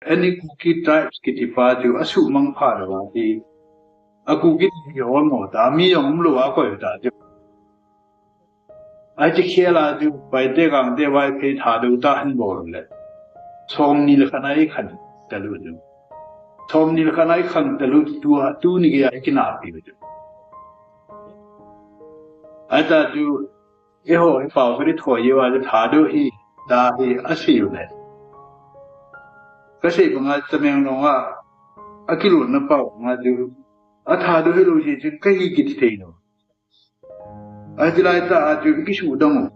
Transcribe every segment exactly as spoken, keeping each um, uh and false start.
Any Kuki tribes kiti pa chu asuhmang pha lou a hi, a Kuki ti hi holmo ta, mi jong umlou a koi ta chu. Ahi ti khel a chu Paite, Gangte, Vaiphei, Thadou ta hin bol le, somni le khat a ikhen talu chu. Somni le khat a ikhen talu chu, tua tuni gei a ikinahpi chu. Ahi ta chu, eiho hi pao hi thoi jeh uva chu Thadou hi, ta hi asei u le, kasei banga Tamenglong a akilutna pao banga chu, a Thadou hilou jeh chun kahi kiti thei lou. Ahi ti lai ta a chu ikisuhdam u.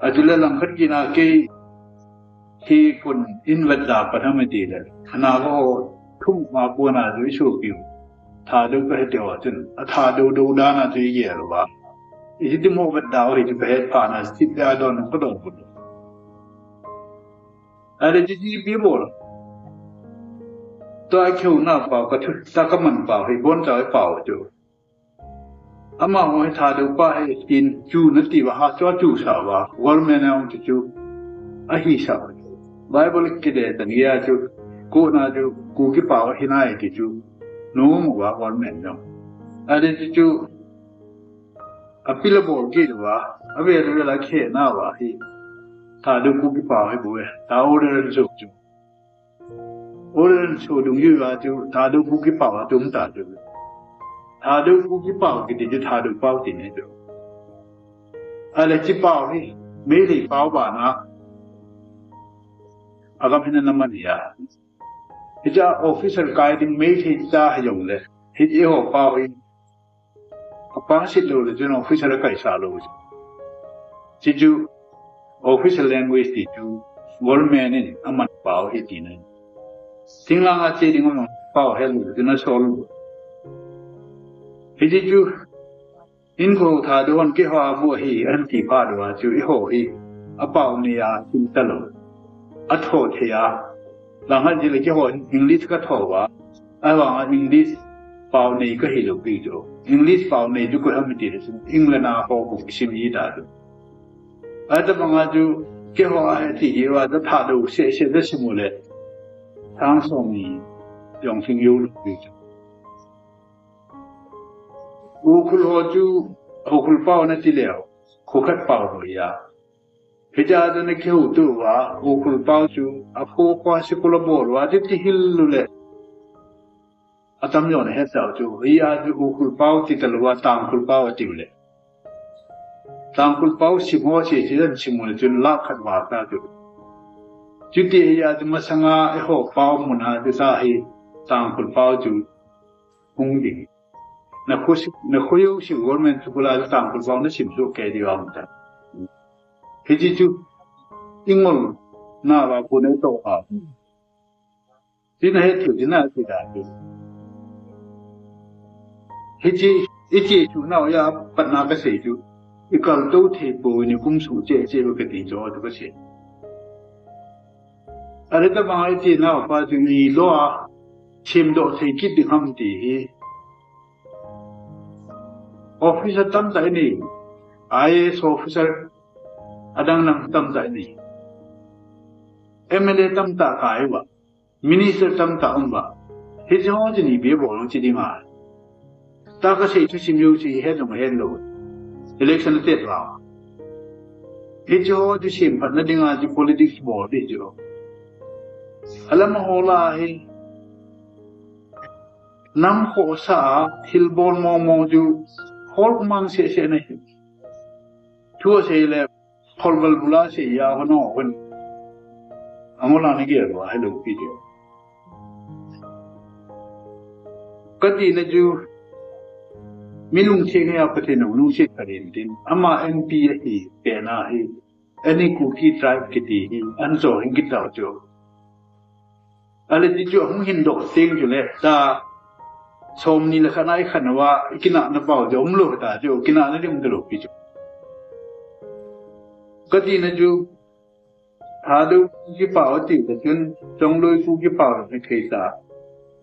Ahi ti le langkhat kit a kei hi kon in vetda pat ham iti le, ana ho thum ma kona chu isopiu Thadou kahi ti ho chun, a Thadou dou dan a chu igel uva, iti ti mo vetda u hi chu kahet phat na, iti ti a don kadon u. Ahile chuti ipi bol? Tua ikihou na pao, kathu ta kaman pao hi, boncha ipao chu, amaho hi Thadou pa hi tin chu nati uva, ha chu achu sah uva, government a hung chu chu ahi sah uva. Bible kile tani a chu, kona chu Kuki pao ahi nai ti chu nom uva government jong. Ahile chu chu apil abol kit uva, avel vel a khe na uva hi, Thadou Kuki pao hi bou e, ta order in so chu. Order in so dungjui uva chu Thadou Kuki pao atum ta chu. Thadou Kuki pao kiti chu Thadou pao tina chu. Ahile chi pao hi Meitei pao bana agam hina naman hi a. Hiche officer kai ding Meitei ta hijongle, hiche eiho pao hi apa sit lou le chun officer akaisah lou chu. Chi chu official language ti chu government in aman pao hi tina. Thinglhang a che ding um pao helou le chun asol lou. Hiche chu hinkho Thadou hon keiho a bu ahi ahin ti phat uva chu eiho hi apao nei a chim talou, atho thei a. Langkhat jeh le keiho English katho uva, ahivanga English pao nei kahilou pi chu. English pao nei chu koi ham iti le chun England a ho bou kisim ji ta chu. Ahi tabanga chu keiho a hi ti hi uva, ta Thadou seh seh ta sim u le, sang somni jong lhing joulou pi chu. Ukhrul ho chu, Ukhrul pao nati leu, kho khat pao lou ahi a. Hitia chu ana kihouto uva, Ukhrul pao chu akho kho a school abol uva, chuti hil u le, atamjo nahet tau chu, hia chu Ukhrul pao ti talouva, Tangkhul pao atiu le, Tangkhul pao sim ho seh seh in sim u le chun lakh khat val ta chu. Chuti hia chu masanga eiho pao muna chu ta hi Tangkhul pao chu hung ding. Nakho si, nakho jouse government school a chu Tangkhul pao nasim soh kei diu aum ta. Hiche chu ingol nauva kon eitoh a, ti nahet thei u ti nati da chu. Hiche iche chu nau a patna kasei chu, ikaltou thei pou, nikum suh cheh cheh uve kati chu, chu kasei. Ahile tabanga iche naupa chu ilou a semdoh thei kit ding ham ti hi, officer tamtah inei, I A S officer, adang dang tamtah inei, M L A tamtah kai uva, minister tamtah um uva, hiche ho chu ipi abol u chi dinga. Ta kasei thusim jouse het jong het lou, election atet vang, hiche ho chu semphatna dinga chu politics bol ding chu. Alama ho lah a hi, nam khohsah a thilbol mong mong chu hol mang seh seh nahi. Thu asei le, kholval bula sei a hon hon, angol a nagel uva hilou pi chu. Katina chu, mi lungtheng hi a Pathen in lungset phat in tin, ama M P ahi pet na hi, any Kuki tribe kiti hi ahin cho hin kit tau chu. Ahile ti chu ahung hin doh teng chule, ta somni le khat a ikhen uva, ikinahna pao chu umlou ta chu, kinahna ding umtalou pi chu. Katina chu, Thadou Kuki pao ati le chun, Chongloi Kuki pao jong hithei ta,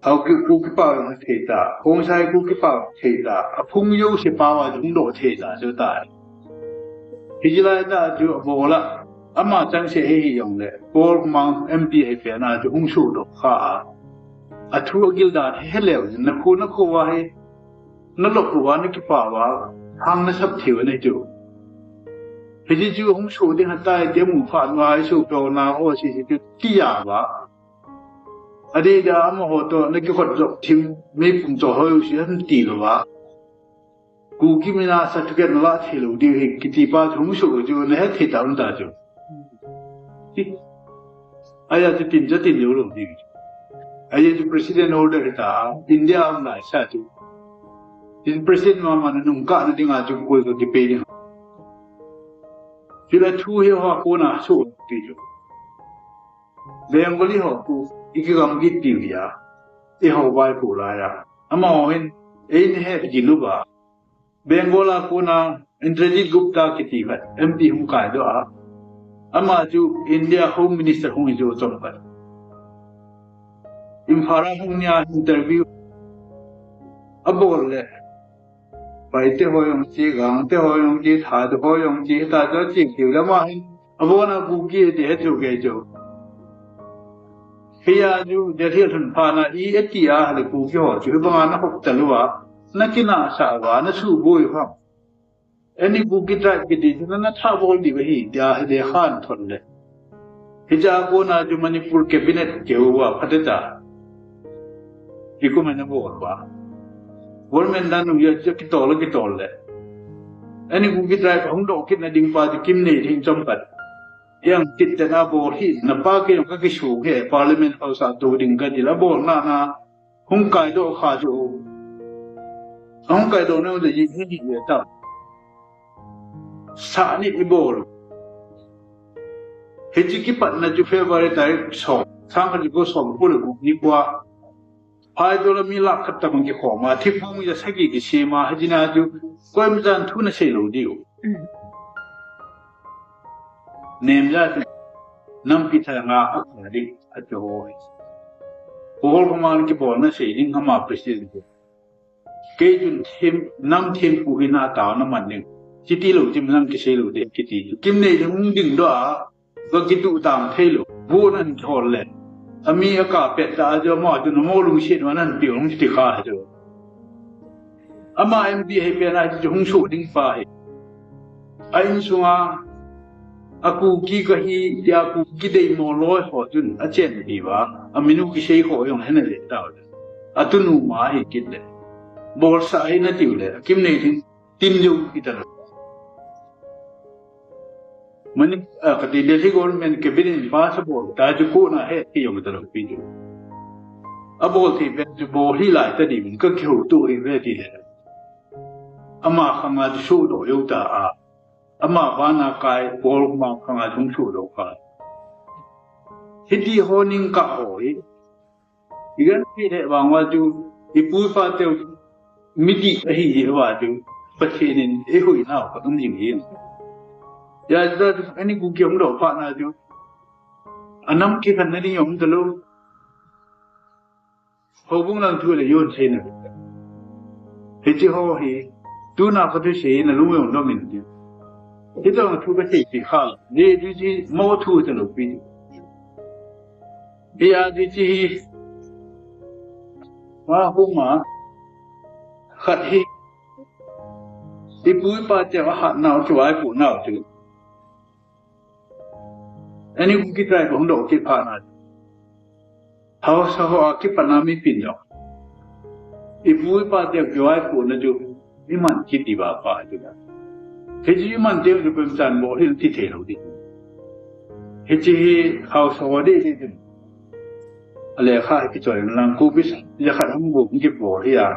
Haokip Kuki pao jong hithei ta, Khongsai Kuki pao jong hithei ta, aphung jouse pao a jong doh thei ta chu ta. Hiche lai ta chu abol a, Ama chang se hi hi jong le, Paul Mang M P hi pen a chu hung sudoh kha a. A thu a gildan hi he leu, na khu na khu va hi, na lop khu va na kipa va, hang na sap thiu na chu. Hi chi chu hung su ding ha tai te mu pha na ai su ko na o si si chu ti ya va. A di da ama ho to na ki khot jok thim, mi pum to ho si han ti lo va. Kuki mina certificate na la thei lou diu hi, kiti pa chu hung suh chu na het thei ta um ta chu. Aya chu tin cha tin lou lou diu. Aya chu president order hi ta, India um lai sa chu. Tin president ma ma na nung ka na ding a chu koi ka ki pe ding. Chu la thu hi ho ko na suh ti chu. Bengali ho ku, i ki gam git diu ya. I ho vai ku la ya. Ama ho hin, ei ni he ki lu ba. Bengal a kona Indrajit Gupta kiti khat, M P hung kai doh a. Ama chu India Home Minister hung hi chu chom khat. Imphal a hung nia interview a bol le. Paite ho jong chi, Gangte ho jong chi, Thade ho jong chi, ta chu chi kiu le ama hin. A bona Kuki ti he chu ke chu. Hiya chu, Delhi a lhun phat na i e ti a, le Kuki ho chu, hi banga na hop ta lou a, na kina sa va, na su boi va. Any Kuki tribe kiti chu, na, na tha bol di va hi, tia hi de khan thon le. Hicha kona chu Manipur cabinet keu va, phate ta. I kum na bol va. Government dan u ya chu kitol, kitol le. Any Kuki tribe hung doh kit na ding pa chu Kimneilhing chom khat. Yang kit te na bol hi, na pa ke jong ka kisu he, Parliament House a tu ding ka ti la bol na na, hung kai doh kha chu. Hung kai doh na le yi hi hi le ta. Sa ni i bol. He chi kipat na chu February tarik som. Sang ka ji ko som ko le ko ni kwa. Phai doh la mi lakh khat tabang kikhom a, thipung ja sagi kisem a, hijina chu, koima chan thu na sei lou diu. Mm. Nem ja chu, nampi thang a, a kha di, a chu ho. Ko hol ko man kibol na sei ding hama president. Kei chun thim, nam thim pu hi na ta na man ding. Kiti lou, thim nam kisei lou ding, kiti chu. Kimneilhing ding doh a, va kitu tang thei lou. Bu nan thol le. Ami a ka pet ta a jo ma chu na mo lungset va nan pi lung ti kha a jo. Ama M P hi pen a chu hung su ding pa hi. A insunga, a Kuki ka hi, tia Kuki dei mo loi ho chun, a chen hi va. A minu kisei ho jong hena le ta. A tunu ma hi kit le. Bolsa hi na tiu le. Kimneilhing tin jo ki ta. Mani, a, kati Delhi government cabinet pass a bol, ta chu ko na he, ki jong ta lo pi chu. A bol thei pen chu bol hi lai ta di min ka ki ho tu hi ve ti le. Ama khang a chu su doh jo ta a. Ama vana kai bol ma khang a chu su doh ka. Hiti ho ning ka ho hi. I gan pi le vang va chu, i pu i pa teu, mi di a hi hi va chu, Pathen in ei hui nau ka um jing hi. Ya, ya, ani Kuki hung doh phat na chu, a nam kikhen na ding jong um ta lou. Houbung lang thu le jon sei na. Hichi ho hi, tuna ka thu sei na lung jong dom in ti. Hi tong thu ka sei pi kha, di, di, di, mo thu ta lou pi. Hi a di chi hi. Ma hu ma. Khat hi. I pu i pa te a hat nau chu ai pu nau chu. Ani Kuki tribe hung doh kit phat na. Hausa ho a kipat na mi pin jong. I pu i pa te ki ai pu na chu. I man kit di va pa chu. Hichi i man te chu pen chan bol hi ti thei lou di. Hichi hi Hausa ho di di di. A le kha hi kichoi lang ko bis. Ya khat hung go ki bol hi a.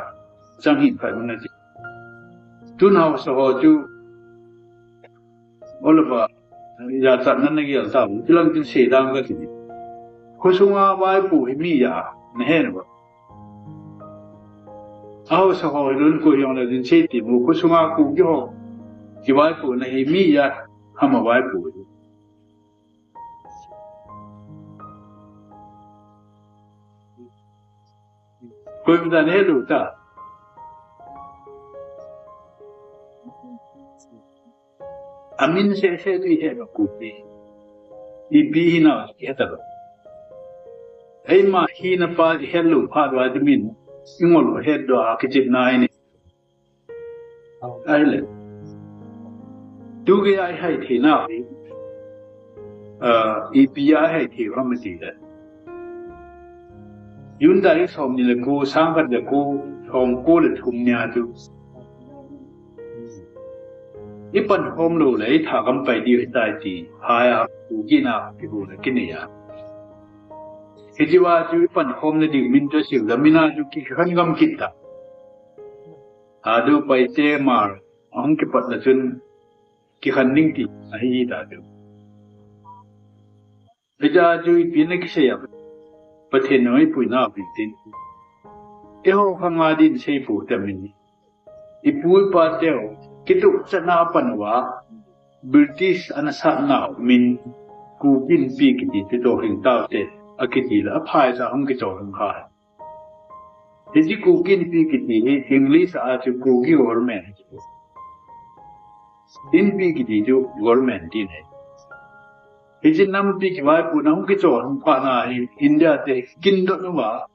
Chang hi khat na chi. Tun Hausa ho chu. Oliver, ya chat na na gel ta. Ti lang tin sei dang ka ti. Khosunga vaipu hi mi ya. Na he na ba. Hausa ho lun ko jong le din sei ti mu, khosunga Kuki ho. Ki vaipu na hi mi ya. Hama vaipu. Koima chan he lou ta. Amin se se tu he lou Kuki. Ipi hinau kihe talou. Eima hina pa ihet lou phat uva chu min ingol u hetdoh a kichepna ahi. Ahile, tugei a ihai theinau hi, ah, ipi a ihai thei u ham itile, June tarik somni le ko, sang khat le ko, somko le thum nia chu ipan khom loule itha gam pai diu ahitai ti, hia kugin a kibu le kinei a. Hichea chu ipan khom na diu min chu aseile, min a chu kikhen gam kit ta. Thadou, Paite, Hmar ahung kipat le chun kikhen ding ti ahi ta chu. Hichea chu ipi na kisei em? Pathen in eipuina uvin tin, eiho khang a din seipou tah min, ipu ipa teu kituh chan a pan uva, British ana satnau min, Kuki Inpi kiti chu chohhing taute akiti le aphaicha hung kichohhing kha. Hiche Kuki Inpi kiti hi English a chu Kuki government, Inpi kiti chu government tina ahi. Hiche nampi kivaipohna hung kichohhing phatna hi India te kingdoh uva,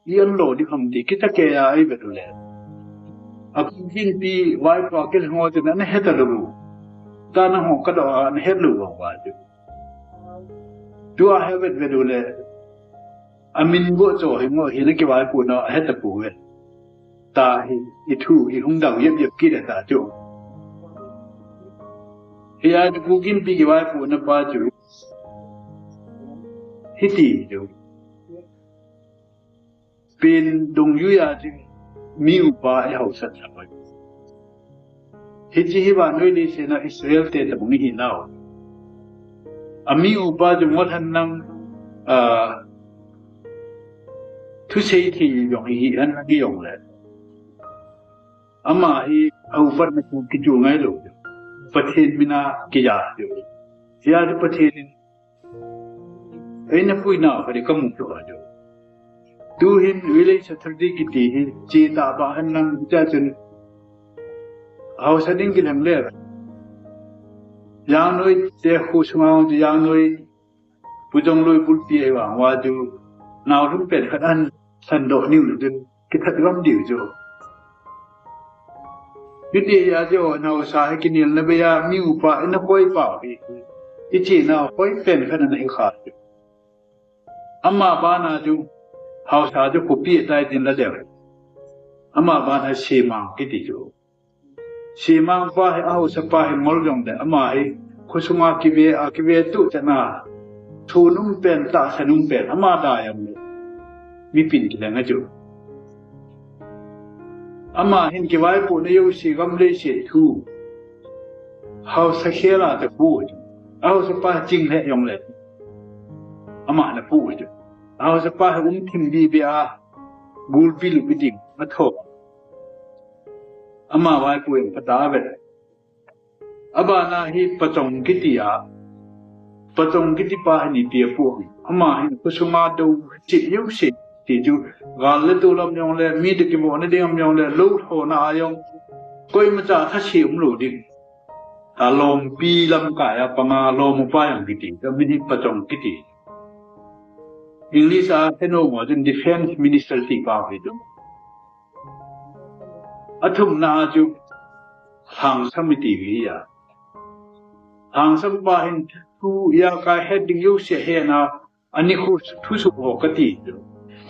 i-an lou ding ham ti kicha kei a ivet ule, a Kuki Inpi vaipoh a kilheng ho chun ana he talou u. Tah nangho kadoh a ana het lou vang uva chu, tua hi avet vet ule, amin bou chohhing ho hi ana kivaipohna ahe tapouve. Tah hi ithu hi hung dau jep jep kit e ta chu. Hia chu Kuki Inpi kivaipohna pa chu hiti chu, Pen dungjui a chu mi upa eihaosat lhon. Hiche hi vannoi leiset a Israel te tabang ihinau. Ami upa chu ngol hen lang, ah, thusei thei jong hi hen lang hijongle, ama hi aupatna chu kichu ngailou. Pathen min a kiya chu. Hia chu Pathen in eina puinau khat hi kamu lou a chu. Tuhin Village Authority kiti hi chetah bah hen lang, hichea chun haosa ding kilheng le, Jangnoi te khosunga chu Jangnoi, Pu Jongloi bulpi ahivang uva chu, naolhung pen khat ahin lhandoh niu le chun kithat gam diu chu. Hiti a chu haosa hi kinelna bei a mi upa eina koi pau hi, ichenau koi pen khat ana hi kha chu. Ama bana chu haosa chu khopi ahitai tin la deu. Ama bana Semang kiti chu. Semang pa hi, ahaosa pa hi ngol jongle, ama hi khosunga kive a, kive tuh chan a, thon um pen, tahsan um pen, ama da jongle mipin kilheng a chu. Ama hin kivaipohna jouse, gam leiset thu, haosa khel a tapou chu. Ahaosa pa ching lheh jongle, ama ana pou chu. Ahaosa pa hi umthim bebe a, gulpi lupi ding atho. Ama vaipoh in phatah a vet. Abana hi Pachong kiti a, Pachong kiti pa hin ipi apoh ham. Ama hin khosunga dou cheh jouse ti chu, gal le tol um jongle, mi toh kivohna ding um jongle, lou lhona a jong, koimacha thase umlou ding. Talompi lamkai a panga lom upa jong kiti, amin hi Pachong kiti. English a heno mo chun Defense Minister ti pa hi chu. Athumna a chu Hangsam iti hi a. Hangsam pa hin thu ijakai het ding jouse ahet na, anikho thusuh ho kati chu.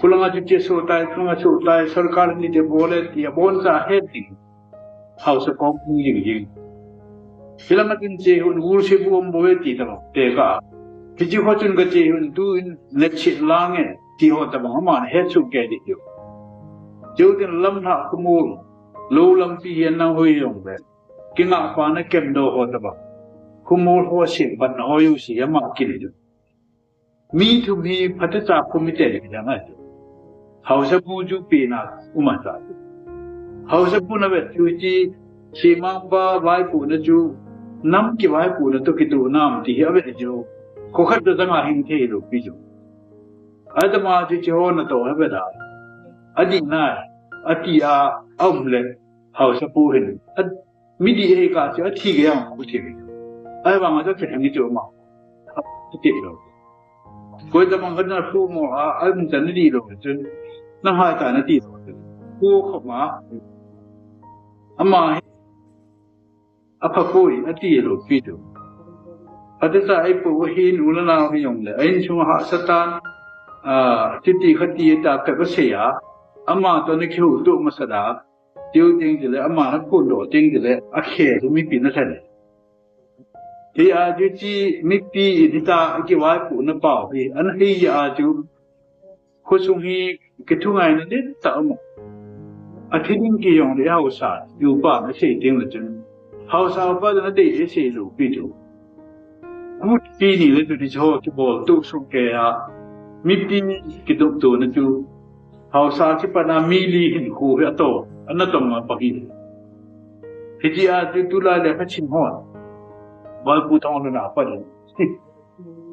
Khulanga chu chesoh tai, khulanga soh tai, sorkar ni te bol e ti aboncha het ding. Haosa kom hung jing jing. Hilanga chun che hon, gulse bu um bou e ti tabang tekah, hiche ho chun kache hon, tuin natchet lang e ti ho tabang aman het soh kei ding chu. Cheu tin lamlhah khomol, lou lampi hi ana hoi jongle, kingah pa na kemdoh ho tabang, khomol ho sempatna ho jouse ama kile chu. Mi thum hi phatecha khum ite le kilheng a chu. Haosapu chu pena um a chu. Haosapu na vet chu hiche Semang pa vaipohna chu nam kivaipohna toh kitoh nam ti hi avet chu. Kho khat toh janga hing thei lou pi chu. Adama chu hiche ho natoh avet a, adih nai ati a, aum le, haosapu hin a, midih ahi kah chu athi gei a amu thei. Ahivang a chu kilheng chu ama kiti lou. Koi tabang khat na pu mo a, a um chan na di lou chun. Na hai ta na ti lou chun. Pu khop ma. Ama hi apha poi, ati lou pi tu. Ati ta ai pu hin u le nau hi jong le. Ain chung hahsa tan. A, titi khati ta ka ba se ya. Ama to na kiu tu masa da. Tiu ting ti le, ama na kun do ting ti le, a khe tu mipi na thlen. Ti a ti ti mipi in hita kivaipu na pau hi, an hi a tu. Khosung hi kithungaina ding ta mo. A thi ding ki jong le hausa, yu pa na sei ting le chun. Hausa pa na dei dei sei lou pi tu. Kut pi ni le tu ti cho kibol tu sung ke a. Mipi kidop tu na tu. Hausa kipat na mi li hin khu hi ato. Ana tong ma pa hi. Hiti a tu tu lai le kha chin hon. Bal pu thong le na pa ni.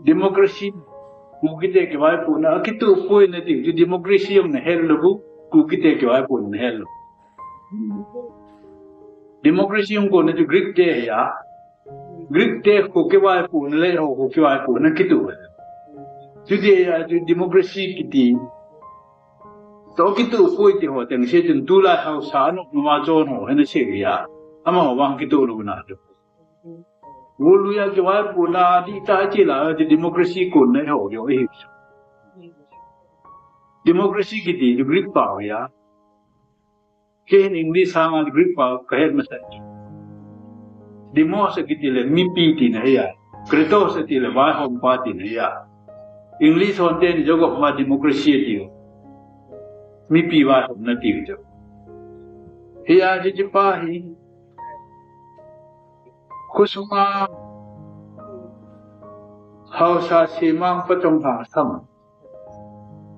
Democracy, Kukite kivaipuna, akitu poi na ti, ti democracy jong na hel lou, Kukite kivaipuna na hel lou. Democracy jong kona ti Greek te ya. Greek te khu kivaipuna le ho khu kivaipuna kitu. Chuti ya, ti democracy kiti. To kitu poi ti ho teng se tin tulai hausa nu ma chon ho hena se ya. Amaho vang kitu lou na tu. Gulu ya kivaipuna di ta chi la, ti democracy kon na ho yo hi. Democracy kiti, ti Greek pao ya. Kei hin English sanga Greek pao ka het masa. Demos kiti le mipi ti na ya. Kratos ti le vaihom pa ti na ya. English hon te ni jogo ma democracy ti yo. Mipi vaihom na ti yo. Hi a ji ji pa hi. Khosunga hausa semang pachong lhang sam.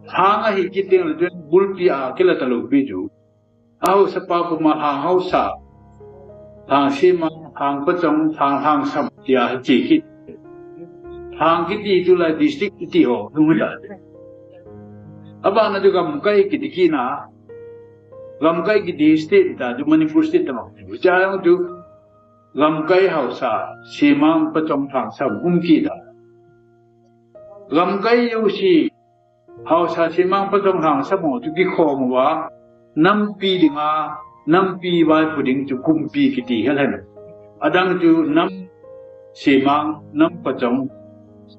Lhang ahi kiti le tun bulpi a kila ta lou pi ju. Hausa pa puma lhang hausa. Lhang semang, lhang pachong, lhang, lhang sam tia chi kit. Lhang kiti tu la district kiti ho, nung la. Abang na tu gamkai kiti kina. Gamkai kiti state ta, tu Manipur state ta ma. Cha yang tu gamkai hausa, semang pachong lhang sam, um ki da. Gamkai yo si, hausa semang pachong lhang sam ho, tu ki khom wa, nampi dinga, nampi vaipu ding tu kumpi kiti hel hen. Adang tu nam semang, nam pachong,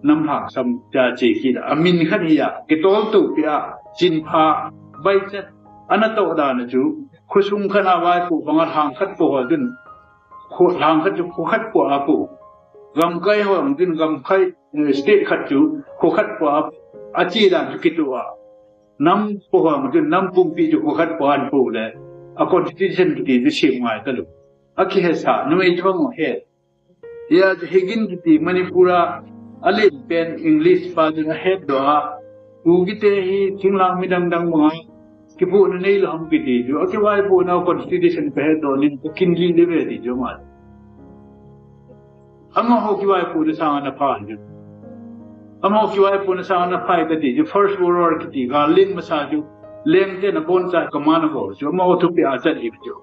nam lhang sam tia chi ki da. Amin khat hi ya, kitol tu pi a, chin pha, bai chat, ana to da na chu, khosung khat a vaipu banga lhang khat po ho dun, Khu lhang khat chu khu khat po a po. Gamkai ho ang tin gamkai, eh, state khat chu khu khat po a, a chi dan chu kitu a. Nam po ho ang tin nam pumpi chu khu khat po an po le. A constitution kiti chu sem ngai ta lou. A kihesa, numei chu bang he. Ya chu Hegin kiti Manipur a, a len pen English pa chu a het doh a. Kukite hi thinglhang midang dang banga. Kipuhna nei lou ham kiti chu, akivaipuna constitution ka het doh nin ka kin li le ve ti chu ma. Amaho kivaipuna sanga na pha chu. Amaho kivaipuna sanga na pha kati chu, First World War kiti, gal len masa chu, lengte na boncha command ho chu, amaho thupi a chat hi chu.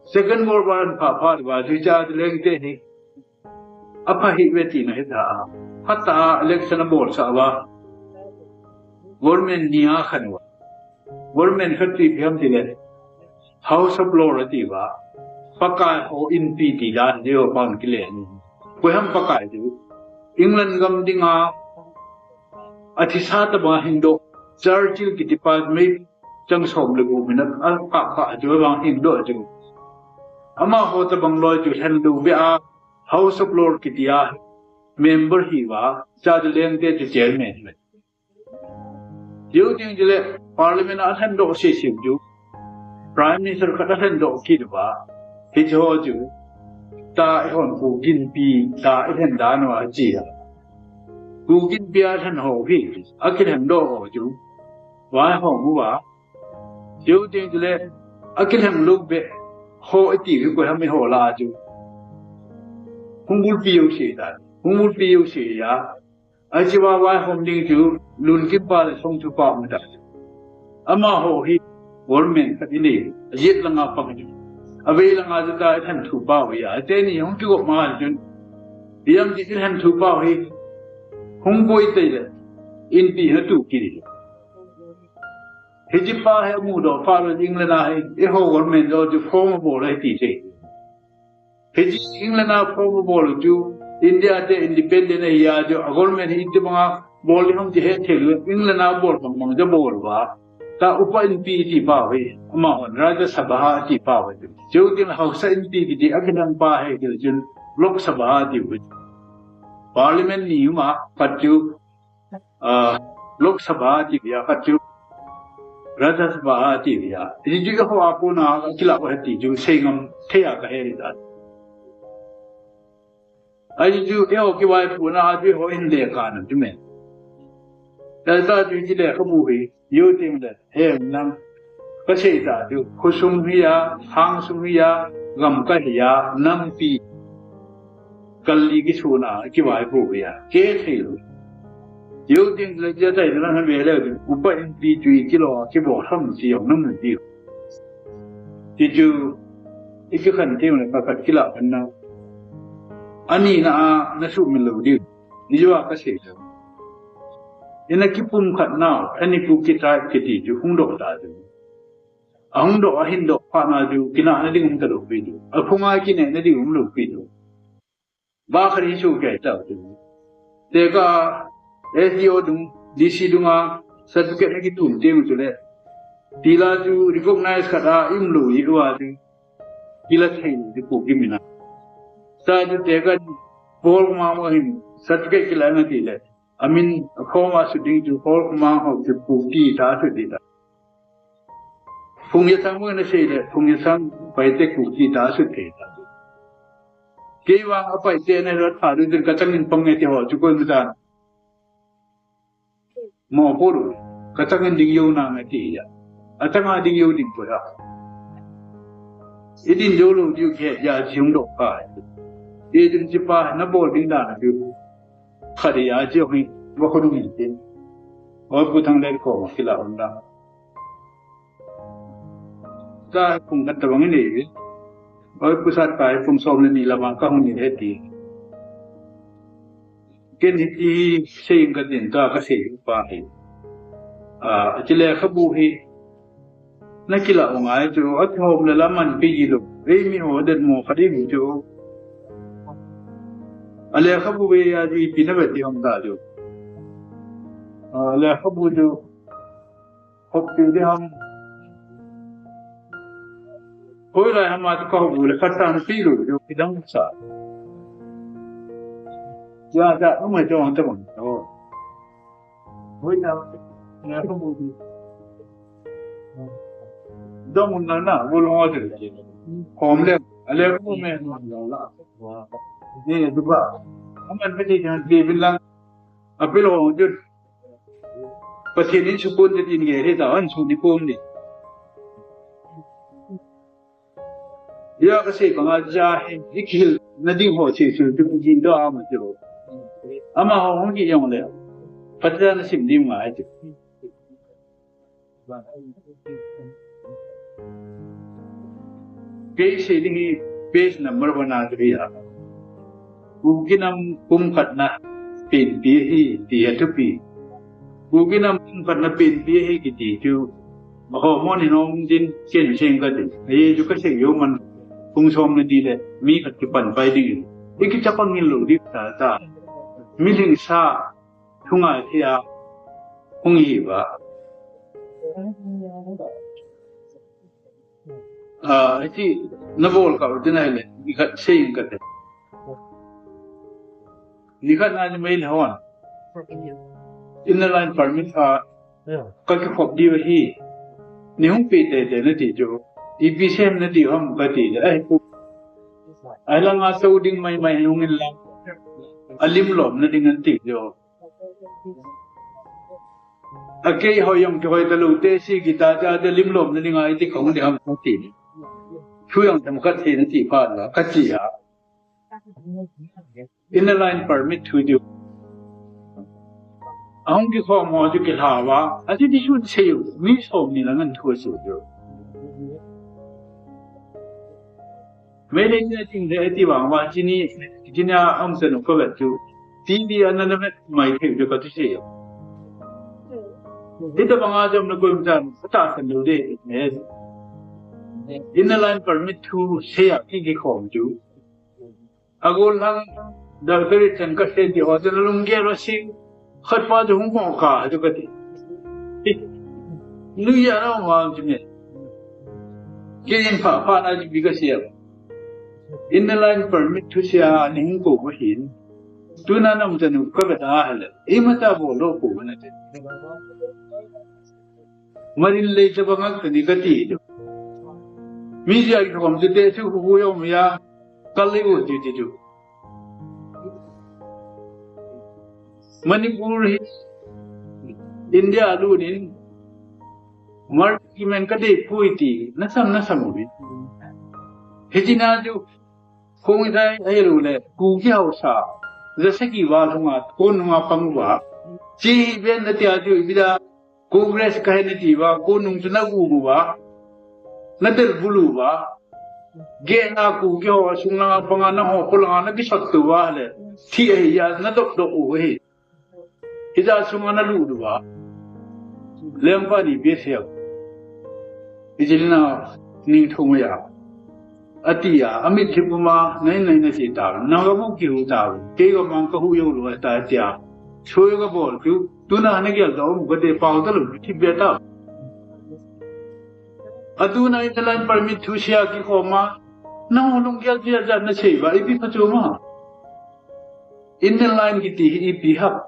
Second World War an pha pha va chu cha lengte hi. Apha hi ve tina hi ta a. Phat a election a bolsah va. Government ni a khan va. Government khat ti phiam ti le. House of Lords ti va. Pakai ho inpi ti dan ni ho pan ki le ni. Koi ham Pakai ti. England gam dinga. Athisa ta ba hin doh. Churchill kiti pa mei chang som le gup min a ka ka chu vang hin doh chu. Amaho tabang loi chu lhen lou ve a House of Lords kiti a member hi va cha de leng te chu chairman hi ve. Diu ding chu le parliament a lhen doh si sim chu. Prime Minister khat a lhen doh kit va. Hi chu ho chu. Ta i hon Kukin pi ta i lhen dan va chi a. Kukin pi a lhen ho hi. A ki lhen doh ho chu. Vai ho mu va. Diu ding chu le, a kilheng lou be, ho i ti hi koi ham i ho la chu. Hung bulpi u si ta, hung bulpi u si ya. A chi va vai hom ding chu, lun kim pa le song chu pa mu ta. Amaho hi, government khat i nei, a yet langa pang chu. A vei langa chu ta i than thu pa u ya. A te ni hung ki gop ma chun. Hiam ti thil hen thu pau hi hung koi tei le, inpi ha tu kiri. Hichi pa he mu do pa lo jing le na hi, e ho government do ju form bol le ti se. Hichi England a form bol chu India te independent a ya chu a government hi ti banga bol li hong ti he thei lu England a bol bang bang ja bol ba. Ta upa inpi ti pa ve, ama on Rajya Sabha ti pa ve. Chu tin Hausa inpi ti a kinang pa he ti chun Lok Sabha ti ve. Parliament ni ma pat chu, ah, Lok Sabha ti ve a pat chu Rajya Sabha ti ve a. Ti chu ho a ko na kila ko he ti chu sei ngam thei a ka he ri ta. Ahi chu, eiho kivaipohna a chu eiho hin lekha na chu me. Tata chu hiche lekhabu hi, hiu ting le, he nang, kasei ta chu, khosung hi a, hangsung hi a, gamkai hi a, nampi, kal li kisuna, kivaipoh hi a, ke thei lou. Hiu ting le, hiche tai na ve le, upa inpi chu kilo, kibol ham ti jong nam ti. Ti chu, i kikhen teng le pakhat kilah khen na. Ani na a na sumil lou diu. Ni jo a ka sei lou. I na kipumkhat nau, ani Kuki tribe kiti chu hung doh ta chu. A hung doh, a hin doh phat na chu, kinah na ding um ta lou pi chu. A phung a kineh na ding um lou pi chu. Ba khat hi chu kei ta chu. Te ka S D O dung, D C dung a certificate na kitum teng chu le. Tila chu recognize khat a i um lou hi wa chu. Kila thei ni ku ki mina. Sa chu te ka bol ma mo hin certificate kila na ti le. Amin a khom a su ding chu bol ma ho chu ku ti ta su ti ta. Phung Yathang mo na sei le, Phung Yathang Paite Kuki ta su thei ta. Kei vang a Paite na rat pha du din ka changin pang nge ti ho chu koi mu ta. Mo po ru, ka changin ding yo na nge ti ya. A changa ding yo ding ko ya. I din yo lo diu ke ya jing do ka. I din chi pa na bol ding da na diu. Kha di ya ji ho ni, wa ko du ni ti. Oi pu Thang le ko kila on da. Ka phung khat tabang i nei ve. Oi, pu Satpai, phung som le ni lamang ka hung ni he ti. Ken hiti sei ka tin ta ka sei pa hi. A, hiche lekhabu hi. Na kila u ngai chu, a kihom le la man pi ji lou. Ei mi ho det mo kha di mi chu. A lekhabu ve a ji pi na ve ti hom ta chu. A, lekhabu chu. Khop pi di ham. Hoilai ham a chu ka hop u le khat tan pi lou diu kidang sa. Ya, ya, um, mai jong ta bang. Oh. Hoilai, na ko bu di. Dong un na na, bu lo de. Khom le, a le ko me. Ni du ba. Aman pe ni jan bi bin lang. A pi lo ju. Pathen in sukun te tin nge he ta an su ni pum ni. Ya ka sei banga ja he, i kihil na ding ho sei su tu jin do ama ti ho. Ama ho hung ki jong le. Pathen na sim ding ma ai ti. Kei sei ding hi page number one a ka ri a. Kuki nam pumkhatna penpi ahi ti a thupi. Kuki nam pumkhatna penpi ahi kiti chu. Aho mo ni nom din chen chen ka ti. Ahi chu ka sei yo man phung som na di le mi khat kipan pai ding. I kichapang ngil lou di ta ta. Mi lhingsa Thungai thei a hung hi va. Ah, hichi na bol ka u tin ahile, ni khat sei in ka te. Ni khat na ni mai le hon. Inner line permit a ka kikhop diu ahi. Ni hung pe tete na ti chu. Ipi sem na ti ham ka ti le. Ai pu. Ai langa so ding mai mai hung in lang. A lim lom na ding an ti chu. A kei ho jong kihoi ta lou te si kita cha te lim lom na ding a iti khong ding ham ka ti. Thu jong tam khat thei na ti pha la ka ti a. Inner line permit thu diu. A hung kikhom ho chu kilha va. A ti ti chu sei u. Mi som ni la ngan thu sei u. Meitei china ching le ati vang vang chini, chini a um chanu ka vet chu. T V a na na vet mai thei chu ka ti se. Hitabanga jam na koi chan, ka tahsan lou de, ne. Inner Line Permit thu seia ki kikhom chu. Agol lang, Doctor Chan ka se ti ho, chun lunggel lou si. Khat pa chu hung ko ka, chu ka ti. Nuiya na ma chu ne. Kei in pha pha na chu bi ka se. Inner Line Permit thu seia ni hung ko ko hin. Tuna nam chanu ka vet a hale. Ima ta bol lou ko na te. Marin lei tabang a ka ni ka ti chu. Media kikhom chu te chu hu hu yom ya. Ka lei u ti ti chu. Manipur hi India a lut in, Mark Kimen ka dei pui ti, na sam, na sam u hi. Hichina chu, Khongjai ahilou le, Kuki haosa, Jasaki val hunga, kon hunga pang uva. Chi hi ben na tia chu, ipi da, Congress ka hi na ti uva, kon nung chu na gu uva, na del bul uva. Gei na Kuki ho, sung langa panga na ho, kho langa na kisot uva le, thi ahi ya, na dop dop u hi. Hija sunga na lut uva. Lengpa ni pe se. Ijilna ni thong ya. Ati a, amit thip ma, nai nai na si ta, na ga mu ki hu ta, kei ga mang ka hu yo lo ta tia. Choi ga bol chu, tuna na gel da um ga de pau ta lo, thi be ta. Atuna Inner Line Permit thu seia kikhom a, na ho lunggel tia ja na sei va, ipi pha chu ma. Inner Line kiti hi ipi ham.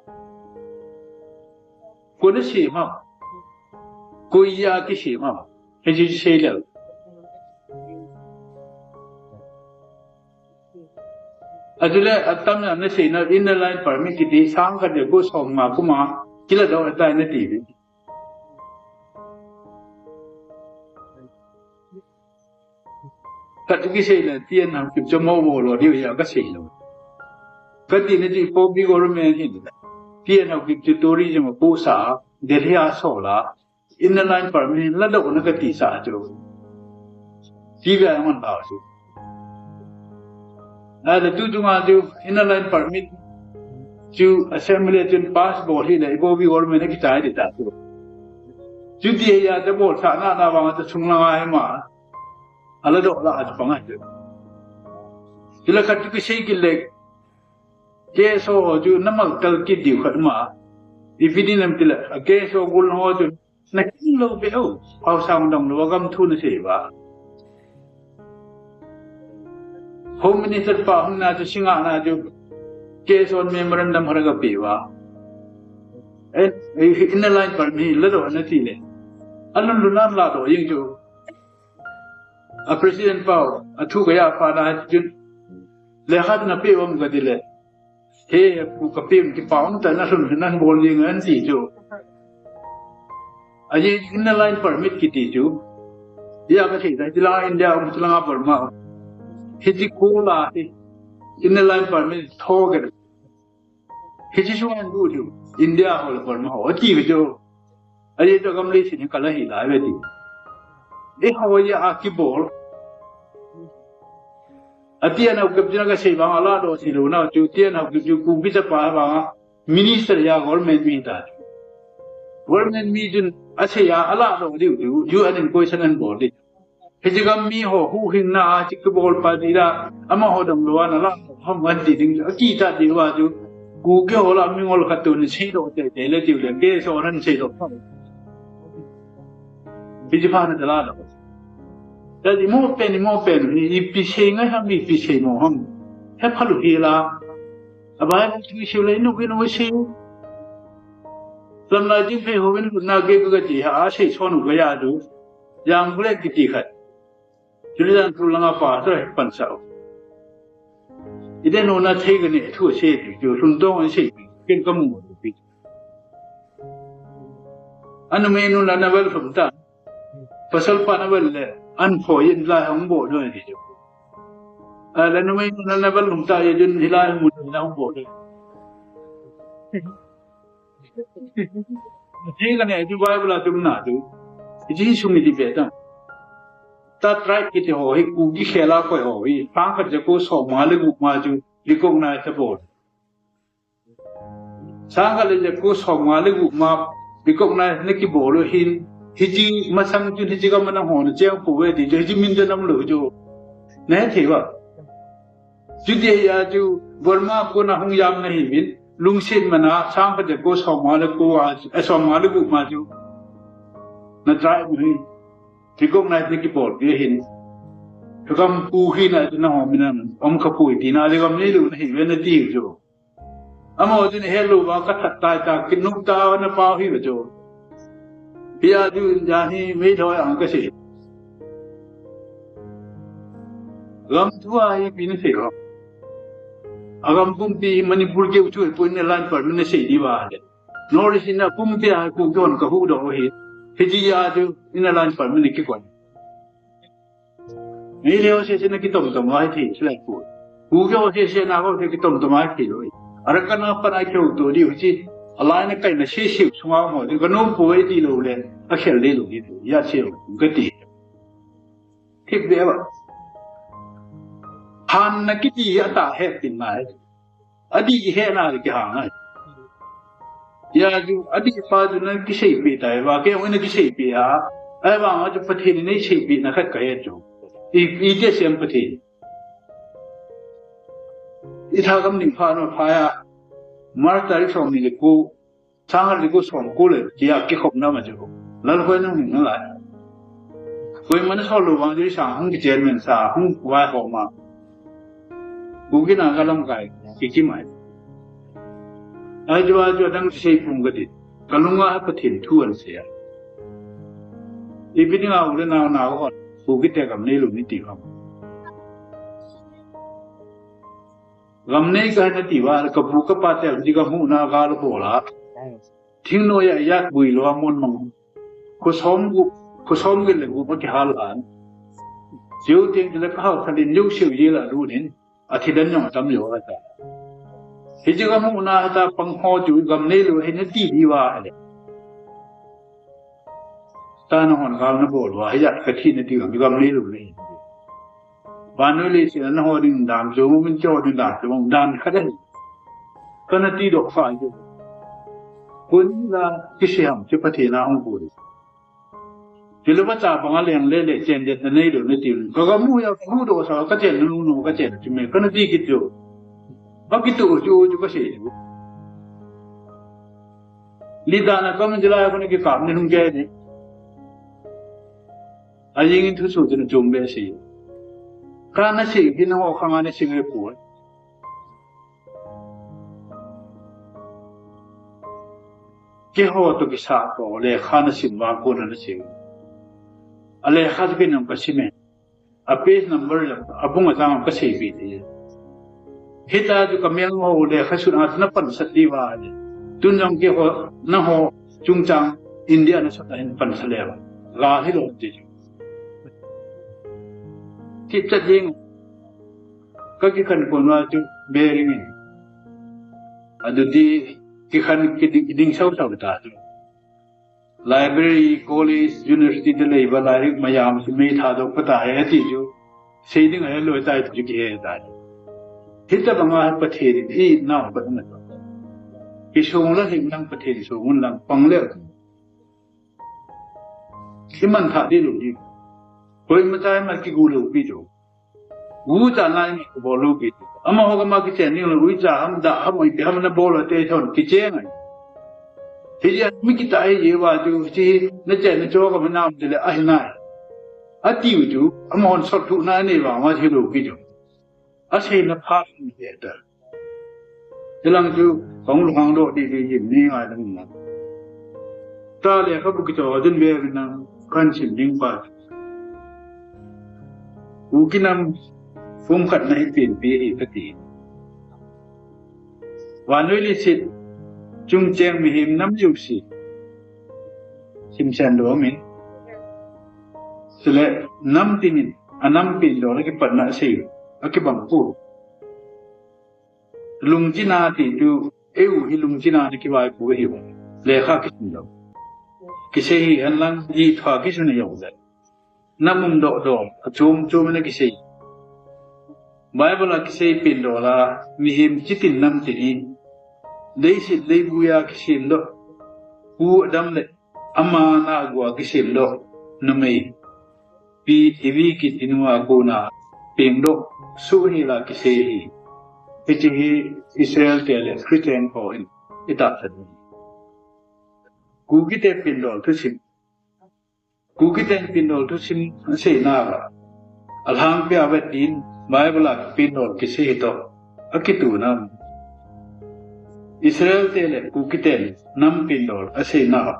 Koi na sei ma. Koi a kisei ma. Hiche sei le. Achule, atam na na sei na Inner Line Permit kiti sang khat le ko som nga kuma, kila doh tai na ti. Khat kisei le, T N Haokip chu mo bol lou diu ahi ka sei lou. Ka ti na chu Ipobi government hin. T N Haokip chu tourism a post a, Delhi a sol a, Inner Line Permit la doh na ka ti sa chu. Ti ga man ba chu. Ahile tuchunga chu Inner Line Permit chu Assembly chun pass bol hile Ipobi government a kichai ding ta chu. Chuti ahi a, ta bolsah na na vang ta sung langa hi ma. Ala doh la a chu pang a chu. Chule khat chu kisei kit le. K S O chu na mal kal kit diu khat ma. Ipi dinam tile, a K S O gol ho chu na kin lou be o. Pau sang dong lou gam thu na sei ba. Home Minister pa hung na chu singa na chu K S O memorandum har ga pe ba. Eh, Inner Line Permit la doh na ti le. Alun lunan la doh jeng chu. A President pau, a thu ka ya pha na chun. Le khat na pe um ka ti le. He, pu ka pe um ti pau ta na sun nan bol jeng an ti chu. Ahi Inner Line Permit kiti chu. Ya ka thei ta ti la India um ti la nga Burma. Hiche ko la hi. Inner Line Permit tho ka. Hiche sunga lut diu, India ho le Burma ho, ati ve chu. Ahi chu gam leiset hi kala hi lai ve ti. Eiho a kibol. A T N Haokip chun ka sei vang a la doh sei lou na chu, T N Haokip chu Kuki chapa vang a, minister a government mi ta. Government mi chun a sei a, a la doh diu diu, U N in question an bol diu. Hiche gam mi ho huhhingna a, hiche kibol pa ding a, amaho dong lou a na la, hom an ti ding, a kicha diu a chu, Kuki ho la mingol khat toh ni seidoh teitei le tiu le, K S O nan seidoh. Hiche pha na ta la doh. Tadi mo pen, mo pen, i, ipi sei ngai ham, ipi sei mo ham. He phalu hi la. A Bible thu seiu le, inu, inu seiu. Lamlai Chingphei ho in lutna gei ka ti ha, a sei son u ka ya chu. Jang Bullet kiti khat. Chule jan thu langa pastor hi pan sao. Ide no na thei ka ne thu sei ti chu lhun dong an sei ti ken ka mu ti. Anu me nu la na wel lhum ta. Pasal pa na wel le an pho yin la hung bo do ni chu. A la nu me nu la na wel lhum ta ye jun hi la mu na hung bo do. Ji la ne ju Bible a tum na tu. Ji sung ni ti be ta. ta tribe kiti ho hi, Kuki khela koi ho hi, sangkhat jako somnga le gup ma chu recognize abol. Sangkhat le jako somnga le gup ma recognize na kibol u hin, hiche masang chun hiche gam a nangho nacheng pouve ti chu, hiche min chu nam lou chu. Nahe thei uva. Chuti a chu Burma kona hung jam nahiuvin, lungset mana sangkhat jako somnga le ko a, eh, somnga le gup ma chu na tribe hi recognize na kibol pi hin. Kagam pu hi na chu nangho min a um kha poi tina le gam neilou nahiuve nati chu. Amaho chun helou va kathat tai ta, kinung ta na pau hi ve chu. Hia chu ja hi mei thoi ang kasei. Gam thu a hi ipi nasei ham. Agam pumpi Manipur keu chu pun ne lan par min nasei di va le. North East in a pumpi a ku don kahuhdoh hi. Hiche a chu in a lan par min kikoi. Meitei ho sese na kitom tom a hi thei, sila ku. Kuki ho sese na ho se kitom tom a hi thei lou. Arakan a pat a keu to di hu chi. Alai na kai na sese sunga mo di ka nom poi ti lou le. A khel le lou di. Ya se lou ka ti. Thip de ba. Han na kiti a ta he tin na. Adih i hena le kihang ai. Hia chu, adih pa chu na kiseipeh tai, va kei hung na kiseipeh a. Ahivang a chu Pathen in eiseipehna khat kahe chu. I, i te sem Pathen. I thagam ding pha na pha a. March tarik somni le ko. Sangkhat jako somko le, tia kikhopna ma chu. Lal khoi nung nung lai. Koima nasol lou vang chu sang hung kichen men sa, hung vaihom a. Kuki Naga lamkai, kikim ai. Ahi chu, ahi chu, adang sei pum kati. Kalunga Pathen thu ahin sei a. Ipi dinga u le nao nao hon, Kuki te gam neilou nati ham. Gam nei kahi nati uva, kapu kapa te, di kamu na gal bol a. Thingnoi a ijat bui lou a mon mang. Khosom gu, khosom gel le gu ma kihal an. Siu ting le ka hal khalin jou siu ji la lu nin. Athi dan jong atam jou a ta. Hiche kamu na ta pang ho chu gam neilou hi nati di uva le. Ta nahon gal nabol uva, hijat kathi nati uva, gam neilou le. Vannoi leiset a nangho ding dan chu, min chu ding dan chu, dan khat ahi. Kana tidoh kha chu. Koi la kisei ham chu Pathen a hung koi. Chule vacha banga leng le le chen det na neilou nati. Ka gamu a, kahuhdoh sa, kachen nung nung, kachen chu me, kana ti kit chu. Ba kit chu chu kasei chu. Lidan a kamin jilai kona kikap ni hung ke ni. Ajing in thusoh chu nachom be sei. Kana sei, kina ho khanga nasei nge poi. Keiho toh kisah toh lekha nasim vang kona nasei. A lekha chu keiman kasim e. A page number le, abung ajang kaseipeh e. Hita chu kamel ho lekha sut a chu napansat diu va le. Tun jong keiho, nangho chungchang India nasot a hin pansa le va. Gal hilou ti chu. Kichat jing. Ka kikhen kon uva chu bearing in. Aduti kikhen kiding, kiding sau sau ta chu. Library, college, university te lei uva lairik mayam chu mei thadoh pha tahe ati chu. Sei ding ahilou tai ti chu kihe tai. Hitabanga Pathen in i nao pat na. Kisong la hing lang Pathen song un lang pang le. Kiman tha di lou di. Koima chai ma kigu lou pi chu. Uicha nai mi bol lou pi chu. Amaho kama kichen ding lou uicha ham da ham ipi ham nabol te thon kicheng ai. Hijeh a mi kita hi jeh uva chu hiche nachen nacho kama nam tile ahi nai. Atiu chu amahon sot thu na nei vang uva hilou pi chu. Aseina pha mi ta. Hilang chu, kong lu hang do di di yin ni ngai dang na. Ta lekhabu kicho ding ve na, kahin sim ding pa. Kuki nam, pumkhat na hi penpi hi kati. Vannoi leiset, chungcheng mihem nam jouse. Simsen doh min. Chule, nam tinin, anam pen doh na kipatna sei, akibang pu. Lungchina ti chu, eiho hi lungchina na kivaipu ahiu. Lekha kisim lou. Kisei hi henlang, itha kisun ahiu le. nam um doh doh, achom chom in akisei. Bible a kisei pindol a, mihem chitin namtin hi, leiset leivui a kisem doh, Pu Adam le ama nahgu a kisem doh, numei, Pi Evi kiti nu a kona peng doh, soh hel a kisei ahi. Hiche hi Israel te le Christian ho in itahsan. Kukite pindol thusim. Kukiten pindol thusim aseina a, alhangpia vet din Bible a pindol kisei hi toh akituna. Israel te le Kukiten nam pindol aseina a,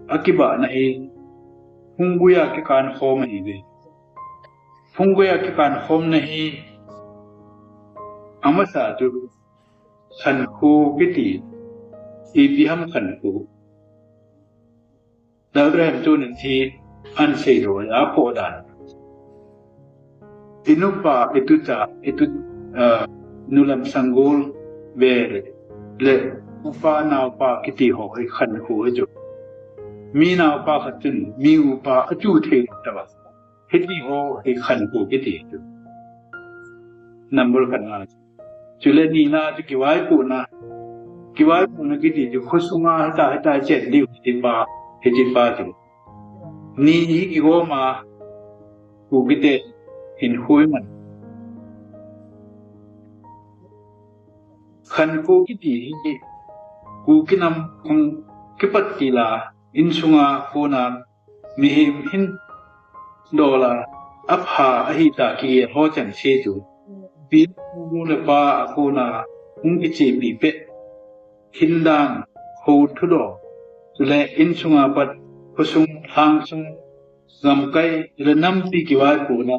akibahna hi phunggui a kikan khom ahiuve. Phunggui a kikan khomna hi amasa chu khankho kiti, ipi ham khankho. Doctor Hemchun in thi ahin seidoh a, aphoh dan. Inupa, itucha, itu, ah, nulam sanggol, ve le, upa naopa kiti ho hi khankho ahi chu. Mi naopa khat chun mi upa achu thei tauva. Hiti ho hi khankho kiti chu. Number khat na. Chule nina chu kivaipohna. Kivaipohna kiti chu khosunga hita hita chen diu hitipa, hitipa chu. Ni hi kigom a, Kukite hinkho iman. Khankho kiti hi Kuki nam khang kipat til a, insunga kona mihem hin dol a, apha ahita kigel ho chengse chu. Pi, nu le pa a kona hung kichepi peh. Hindan, hou thudol. Chule insunga pat, khosung, lhangsung, gamkai, le nampi kivaipohna.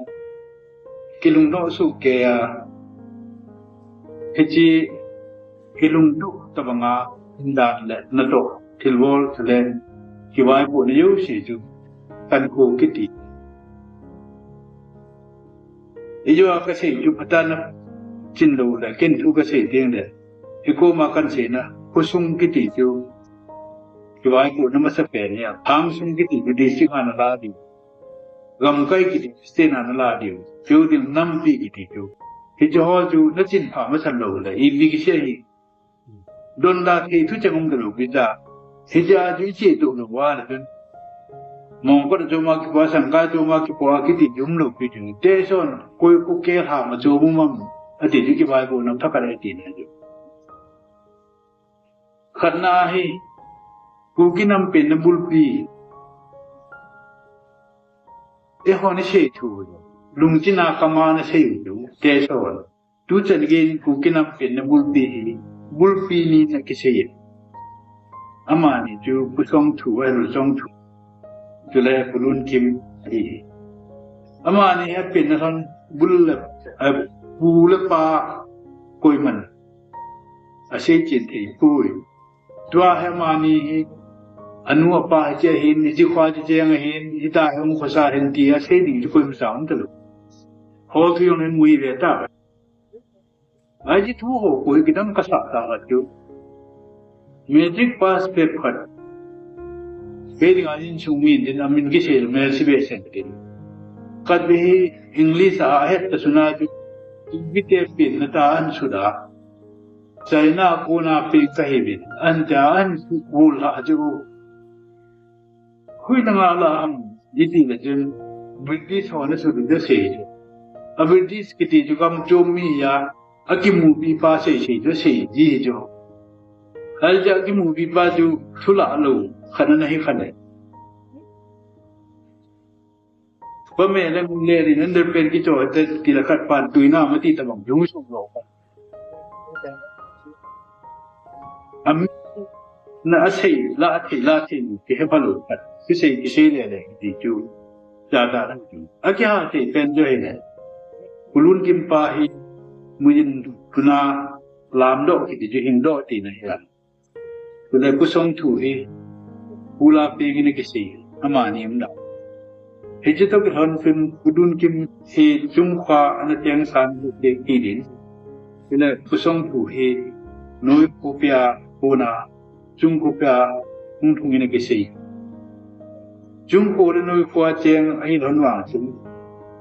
Kilungdoh soh kei a. Hiche kilungdoh tobanga hindan le natoh thilbol le kivaipohna jouse chu khankho kiti. Ijou a kasei chu phatah a nachin lou le, ken thu kasei teng le, hikoma kahin seina, khosung kiti chu kivaipohna masapen ahi, lhangsung kiti chu district a nala diu. Gamkai kiti chu state a nala diu. Chuding nampi kiti chu. Hiche ho chu nachin pha masan lou le, ipi kisei ahi. Donda thei thucheng um talou pi ta. Hitia chu iche toh lou va le chun. Mongkot a chom a kipoh a, Sangkai chom a kipoh a kiti chu umlou pi chu. Teson, koi khu kei lham a chom um am, ati chu kivaipohna thakhat ahi tina chu. Khatna hi, Kuki nam penna bulpi. Eihon isei thu, lungching a kama nasei u chu, teson. Tuchan geiyin Kuki nam penna bulpi hi, bulpi ni na kisei. Amani chu Pu Songthu, eh, Pu Songthu. Chule Pu Lunkim ahi. Amani hi apenna lhon bul le, eh, pu le pa koiman asei chen thei poi. Tua hi amani hi, anu apa hiche ahin, hiche khoa hiche cheng ahin, hita hi hung khosa ahin tia sei ding chu koima sa um talou. Hol thu jong hin mu ve ta. Hiche thu ho koi kidang kasa ta ka chu. Matric pass peh khat. Kei dinga insung mi din amin kisei le Melchibesen tin. Khat ve hi English a ahet ta suna chu. Kukite penna tah ahin sut a. China kona peng kahiuvin, ahin tia ahin sut bol lha chu. Hoilanga la ham, iti le chun, British hon asut u chu asei chu. A British kiti chu gam chom mi a, akimupi pa sei sei chu asei ji chu. Ahile chu akimupi pa chu thulah lou, khat ana hi khat le. Pame le mun le rin underpant kicho te ti la khat pan tuina mati tabang jung sung lou. Am, na asei, la athei, la athei, kihe phalou khat. Kisei, kisei le le, ti chu. Cha ta la chu. Akiha thei pen chu hi le. Pu Lunkim pa hi, muin tuna lamdoh kiti chu hingdoh tina hi la. Chule Pu Songthu hi, pu la peng in akisei, amani um da. Hiche toh kilhon chun Pu Lunkim hi chungkhoa ana teng san lu te kidin. Chule Pu Songthu hi, noi khopia, kona, chung khopia, hung thung in akisei. Chungkho le noikho a cheng ahi lhon vang chun,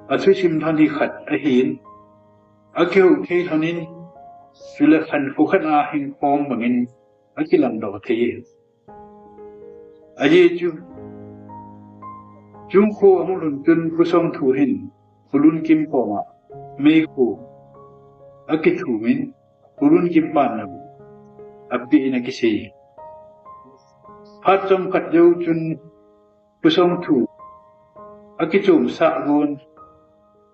athusim lhon hi khat ahin, akihou thei lhon in, chule khankho khat a hingkhom bangin akilamdoh thei. Ajeh chu, Chungkho ahung lhun chun Pu Songthu hin Pu Lunkim koma meikhu akithumin, Pu Lunkim pan lam apeh in akisei. Phat chomkhat jou chun Pu Songthu akichomsah gon,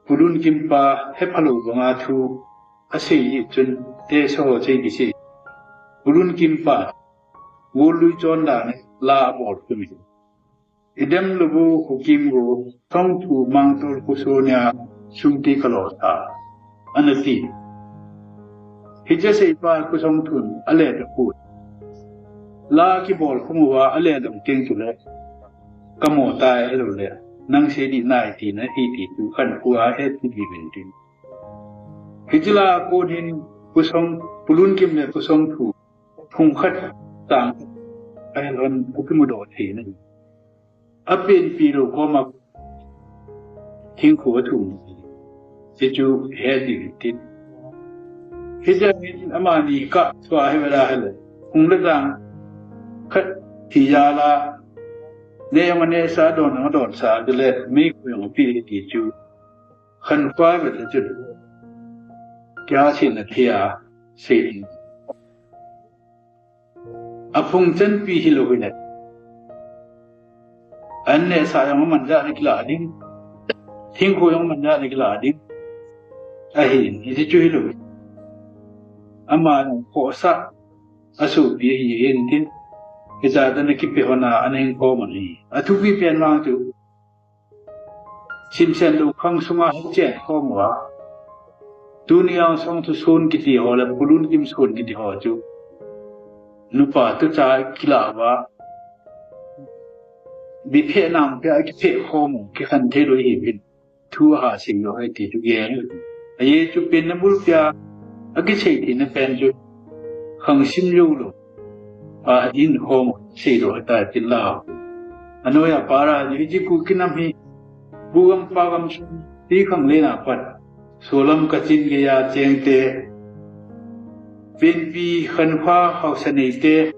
Pu Lunkim pa hephalou banga thu asei jeh chun, teso ho chei kisei. Pu Lunkim pa, gollui chondan la abol khum in, idem lou bu kho kim gu, Songthu mangtol kho sonia sum ti kalo ta, anati. Hiche seipa Pu Songthun aledoh poi. La kibol khum uva aledoh teng chule, kamo tai, ahilou le nang sei ding nai tina hiti chu khankho a heti diuvin tin. Hiche la kon hin Pu Song, Pu Lunkim le Pu Songthu phung khat tang ahilhon akimudoh theina hi. Apenpi lou koma hingkho athum, hichu heti tin. Hiche hin amani kah thua hi vela hile, phung le tang khat thi jal a, neh jong anehsa, don jong adonsa, chule meikhu jong apeh hiti chu khankho a vet le chun, kihasina thei a sei ding. Aphung chanpi hilou hile, annehsa jong amanjah na kilah ding, hingkho jong amanjah na kilah ding ahin, hiche chu hilou. Ama jong khohsah asopi ahi hin tin, hiche a ana kipe hon a ana hingkhom ahi. Athupi pen vang chu, simsen lou khang sunga hichen khom uva, tuni a Songthu son kiti ho le Pu Lunkim son kiti ho chu, nupa tucha kilah uva, biphe nangphe a kiphe khom u, kikhen thei lou ahiuvin, thu ahasei lou ahi ti chu gel u. Ajeh chu penna bulpia akisei theina pen chu, khang sim joulou pa in khom seidoh ahitai tin la. Anoiya para, hiche Kuki nam hi, Pu gam Pa gam sung, ti khanglen a pat, solam kachin geiya chengte, penpi khankho haosa neite,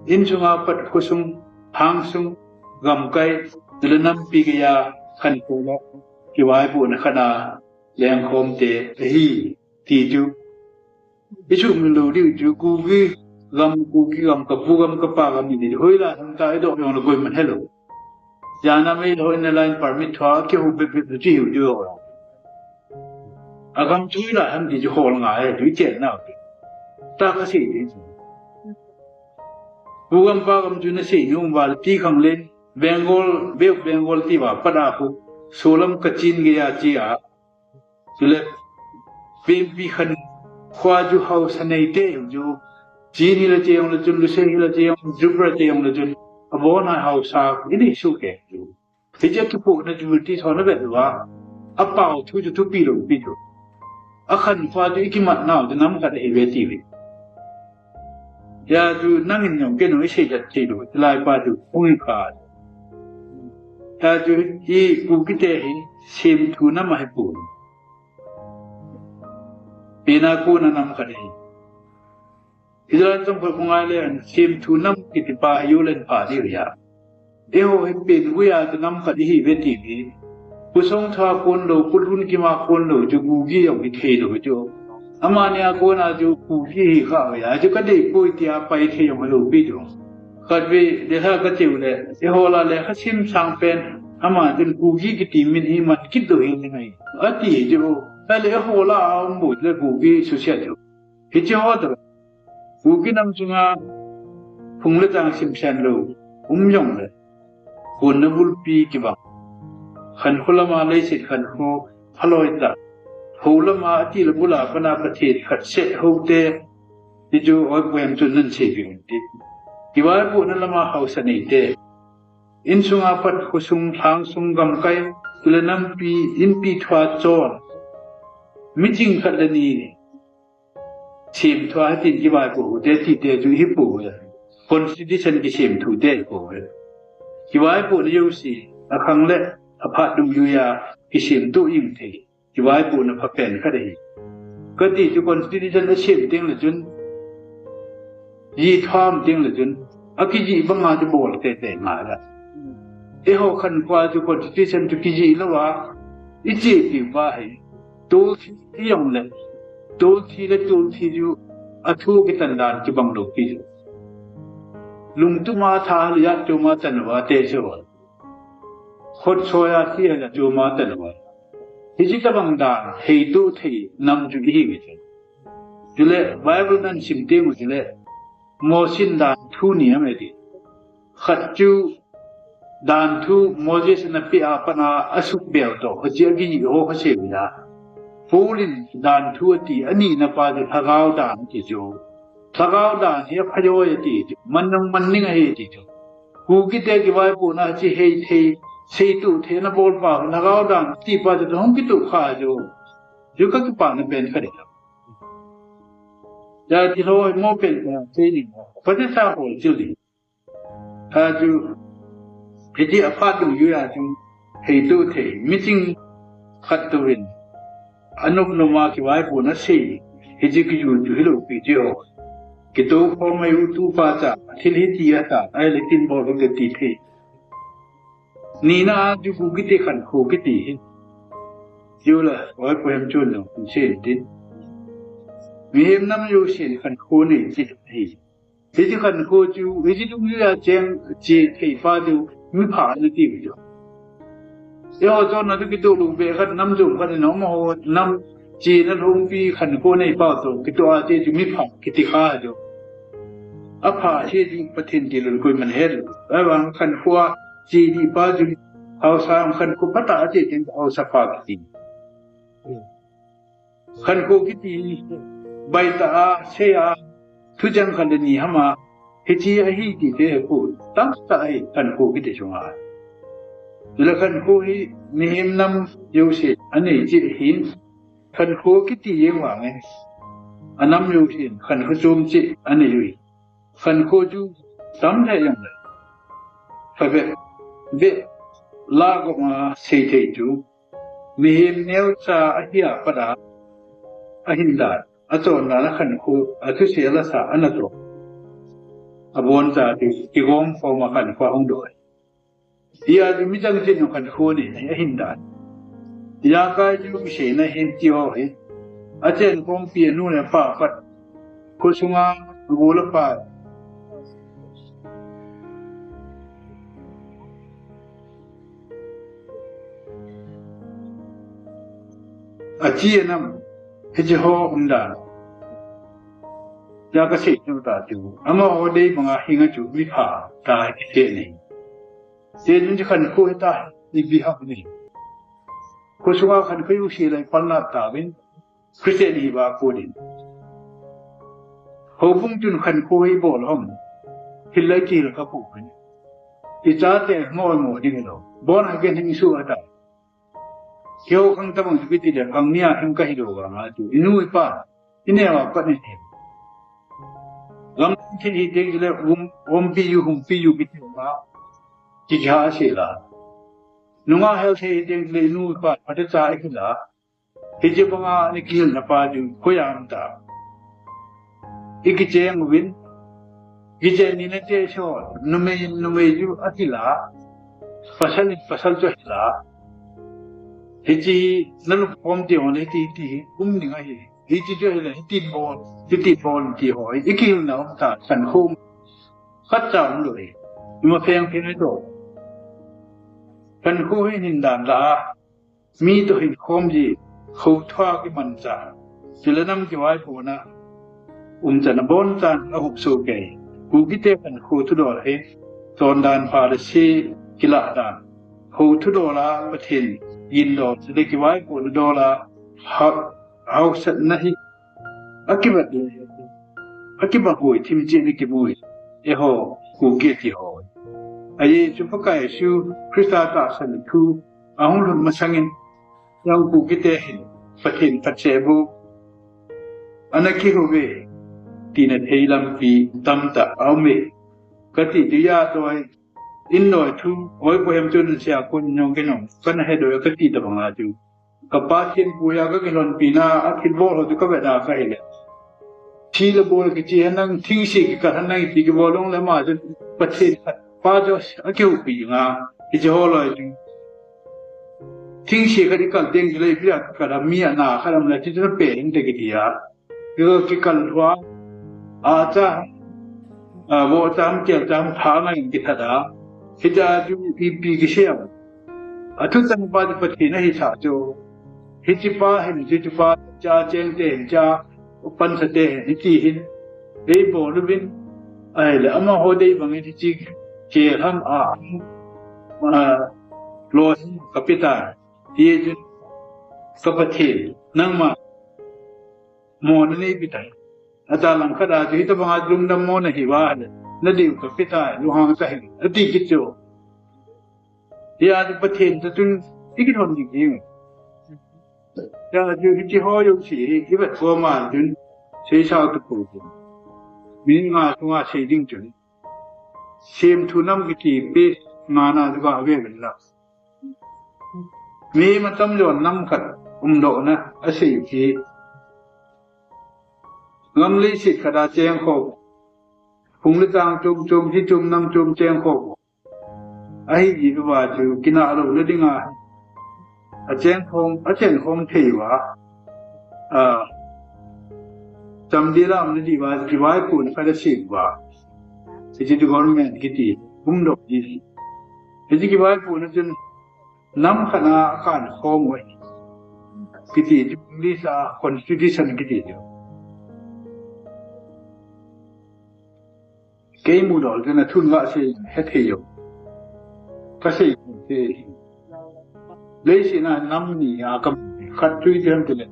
insunga pat khosung, lhangsung, gamkai, chule nampi geiya khankho le kivaipohna khat a lengkhomte ahi ti chu isuhmil lou diu chu, Kuki gam, Kuki gam, kapu gam, kapa gam iti, hoilai ham ta idoh jongle koiman helou. Jana mei lou in line permit thua kihou bep bep chu hiu diu ho. Agam chu hoilai ham ti chu hol ngai, chu ichen nau ti. Ta kasei ding chu, Pu gam Pa gam chu nasei nom uva le, ti khanglen, Bengal, Bay of Bengal ti uva pat a khu, solam kachin geiya che a, chule penpi khankho a chu haosa neite chu, chin hila che jongle chun, lusei hila che jongle, jupra che jongle chun, abon a haosa inei soh kei chu. Hiche akipohna chu ti thona vet uva, apao thu chu thupi lou pi chu, akhankho a chu ikimat nau chu nam khat ahiuve tiuve. Hia chu nangin jong keiin jong isei jat thei lou, chulai pa chu hung hi kha. Hia chu i Kukite hi semthu nam ahipoi. Pena kona nam khat ahi. Israel chongkhat kho ngai le, semthu nam kiti pa hi U N pha diu ahi. Eiho hi pen guia chu nam khat ihiuve tiuve. Pu Songthu a kon lou, Pu Lunkima kon lou chu Kuki jong hithei lou chu. Amani a kona chu Kuki hi kha uve, chu kadei poi tia pai thei jong lou pi chu. Khatvei Delhi kacheu le, eiho la lekha sim sang pen, ama chun Kuki kiti min hi man kit lou hi ngai, ati chu. Ahile eiho la a um bou le Kuki susia chu. Hiche ho toh, Kuki nam chunga phung le chang simsen lou um jongle, konna bulpi kibang, khankho lama leiset khankho phaloi tah, hou lama ati le bula pana Pathen khat seh houte, ti chu oi poem chun nan seipi un ti. Kivaipohna lama haosa neite, insunga pat khosung, lhangsung, gamkai, chule nampi, inpi thua chon, miching khat le ni semthu a hitin kivaipoh ute tite chu hipouve. Constitution kisemthute hipouve. kivaipohna jouse, akhang le aphat dungjuiya kisemtoh jing thei kivaipohna phapen khat ahi. Kati chu constitution asem teng le chun, jih tham teng le chun, akijih banga chu bol teitei ngai a. Eiho khankhoa chu constitution chu kijih louva ichepi uva hi, tolthi jong le, tolthi le tolthi chu athu kitan dan kibang lou pi chu. Lungtuma tha le jat choma tan uva te chu. Khotsoiya thi le choma tan uva. Hiche tobang dan heitoh thei nam chu ihiuve chu. Chule Bible nasim teng u chule, Mosi in dan thu ni aum e ti. Khat chu dan thu Moses in apeh a pat a asubeh u toh, hiche akijih ho kasei uva. Paul in dan thu ati, anina pa chu lhagao dan ati chu. Lhagao dan hi aphajoi ati chu. Man jong man ding ahi ati chu. Kukite kivaipohna chu hei thei, seitoh thei na bol pa, lhagao dan ti pa chu hung kitoh kha chu. Chu kakipana pen khat ahi. Jati ho mo pen ka sei ni. Pati sa ho chu di. Achu, hiti aphat dungjuiya chu heitoh thei, miching khat touvin anop nopma kivaipohna sei, hiche kiju chu hilou pi chu. Kitoh khom mai u tupa cha, thil hiti ata, ahile tin bol u kiti thei. Nina a chu Kukite khankho kiti hi. Chule, oi pohem chun lo, sei tin. Mihem nam jousen khankho nei ti hi. Hiche khankho chu, hiche dungjuiya cheng, che thei pa chu, mipha ana ti u chu. Eiho chonna chu kitoh lou be khat nam jom khat in amaho nam chena lhompi khankho nei pa toh kitoh a che chu mipha kiti kha chu. Apha hi chu Pathen tilou koiman helou. Ahivang khankhoa che ding pa chu haosa khankho phatah a che teng haosa pa kiti. Khankho kiti, baitah a, sei a, thucheng khat le ni ham a, hiche ahi ti te hepoi, tamtah ahi khankho kiti chunga. Chule khankho hi mihem nam jouse anei cheh ahin, khankho kiti jeng vangin, anam jousen khankho chom cheh anei uve. Khankho chu tam lheh jongle, phabep, bep, lah gop a sei thei chu, mihem neocha ahi a pat a, ahin dan, achon dan a khankho, athusel asa ana toh. Aboncha chu kigong khom a khankho ahung doh. Hia chu mi chang chin khankho nei, nei ahin dan. Ijakai chu kiseina hin ti ho hi. Achen khompi anu le apa pat. Khosunga agol apa. Achi anam, hiche ho umdan. Hia kasei chu ta chu. Amaho dei banga hinga chu mipha tah kisei nei. Sei chun chu khankho hita, ipi ham ni. Khosunga khankho jouse lai palna tauvin, Christian hi ba ko din. Houbung chun khankho hi bol hom. Hilai kihil kha pouvin. Ichate mo mo ding lou. Born again hing su ata. Keiho khang tabang chu kiti le, khang nia hing kahilou vanga chu. Inu ipa. Ineo a pat in hin. Gam thil hi teng le um, umpi u, humpi u kiti ma. Kikha sela. Nunga health hi teng le inu ipa, phatecha ihil a. Hiche banga ni kihilna pa chu, khoiya um ta. Ikicheng uvin. Kichen ni nate so, numei, numei chu ahil a. Pasal, pasal chu ahil a. Hiche, nalungkhom ti ho le hiti, hiti, um ding ahi. Hiche chu ahile, hitin bol, hitin bol ti ho, ikihilna um ta, khankho khatcha umlou hi. Ima pheng pheng hi to. Khankho hi hindan la, mi toh hinkhom ji, hou thua kimancha. Chule nam kivaipohna umchan abonchan ahup soh kei. Kukite khankho thudol hi, chondan pha le se kilah dan. Hou thudol a Pathen gin dol, chule kivaipohna dol a, ha, hausatna hi akibat le, akibang hoi thim cheh ni kimu e. Eiho, Kuki ti ho. Ahi chu Pakai Jesu Christa tahsan thu ahung lut masangin, jong Kukite hin Pathen phatcheh bu ana kihou ve, tina thei lampi tamtah aum e. Kati dia toi In noi thu, oi po hem tun sia kun nyong ke nong, kana he doi ka ti ta bang a chu. Ka Pathen pu ya ka kilhonpi na, a thilbol ho chu ka ve da ka hi le. Thi le bol kichi hen nang thingse kikal hen nang ti kibol long le ma chu Pathen khat pa chu a kihupi nga. Hiche ho loi chu. Thingse khat ikal teng chu le pi a kikal a mi a na khat am le chu chu pe hing te kiti a. Kikal, kikal lhua. A cha, a, vo cha ham, kel cha ham, tha ngai in kithat a. Hitia chu ipi kisei am. A thuchang pa chu Pathen ahi sa chu. Hiche pa hin, hiche pa cha cheng te hin, cha pansa te hin, hiti hin. Ei bol uvin. Ahile, amaho dei bang in hiche kel ham a, a, lo ham ka pe tai. Ti chu ka Pathen, nangma mo na nei pi tai. A cha lang khat a chu hitabang a lungdam mo na hi uva le, na diu ka pe tai, lunghang ta hen, ati kit chu. Hia chu Pathen ta chun, i kilhon ding ding. Hia chu hiche ho jouse hi, i vet ko ma chun, seisao tu ko chun. Minute nga sunga sei ding chun. Semthu nam kiti page nga na chu ga ve uvin la. Mi matam jon nam khat umdoh na asei hi. Ngam leiset khat a cheng kho. Phung le chang chom chom, hi chom nam chom cheng kho. Ahi ji uva chu kinah lou na ding a. A cheng khom, a cheng khom thei uva. A, cham di lam na di uva, kivaipo na khat a sem uva. Hiche chu government kiti, umdoh di. Hiche kivaipo na chun nam khat a kan khom uva. Kiti chu English a constitution kiti chu. Kei mudol chu na thun ga sei he thei u. Ka sei thei. Leiset a nam ni a kam khat chu ipi ham tile.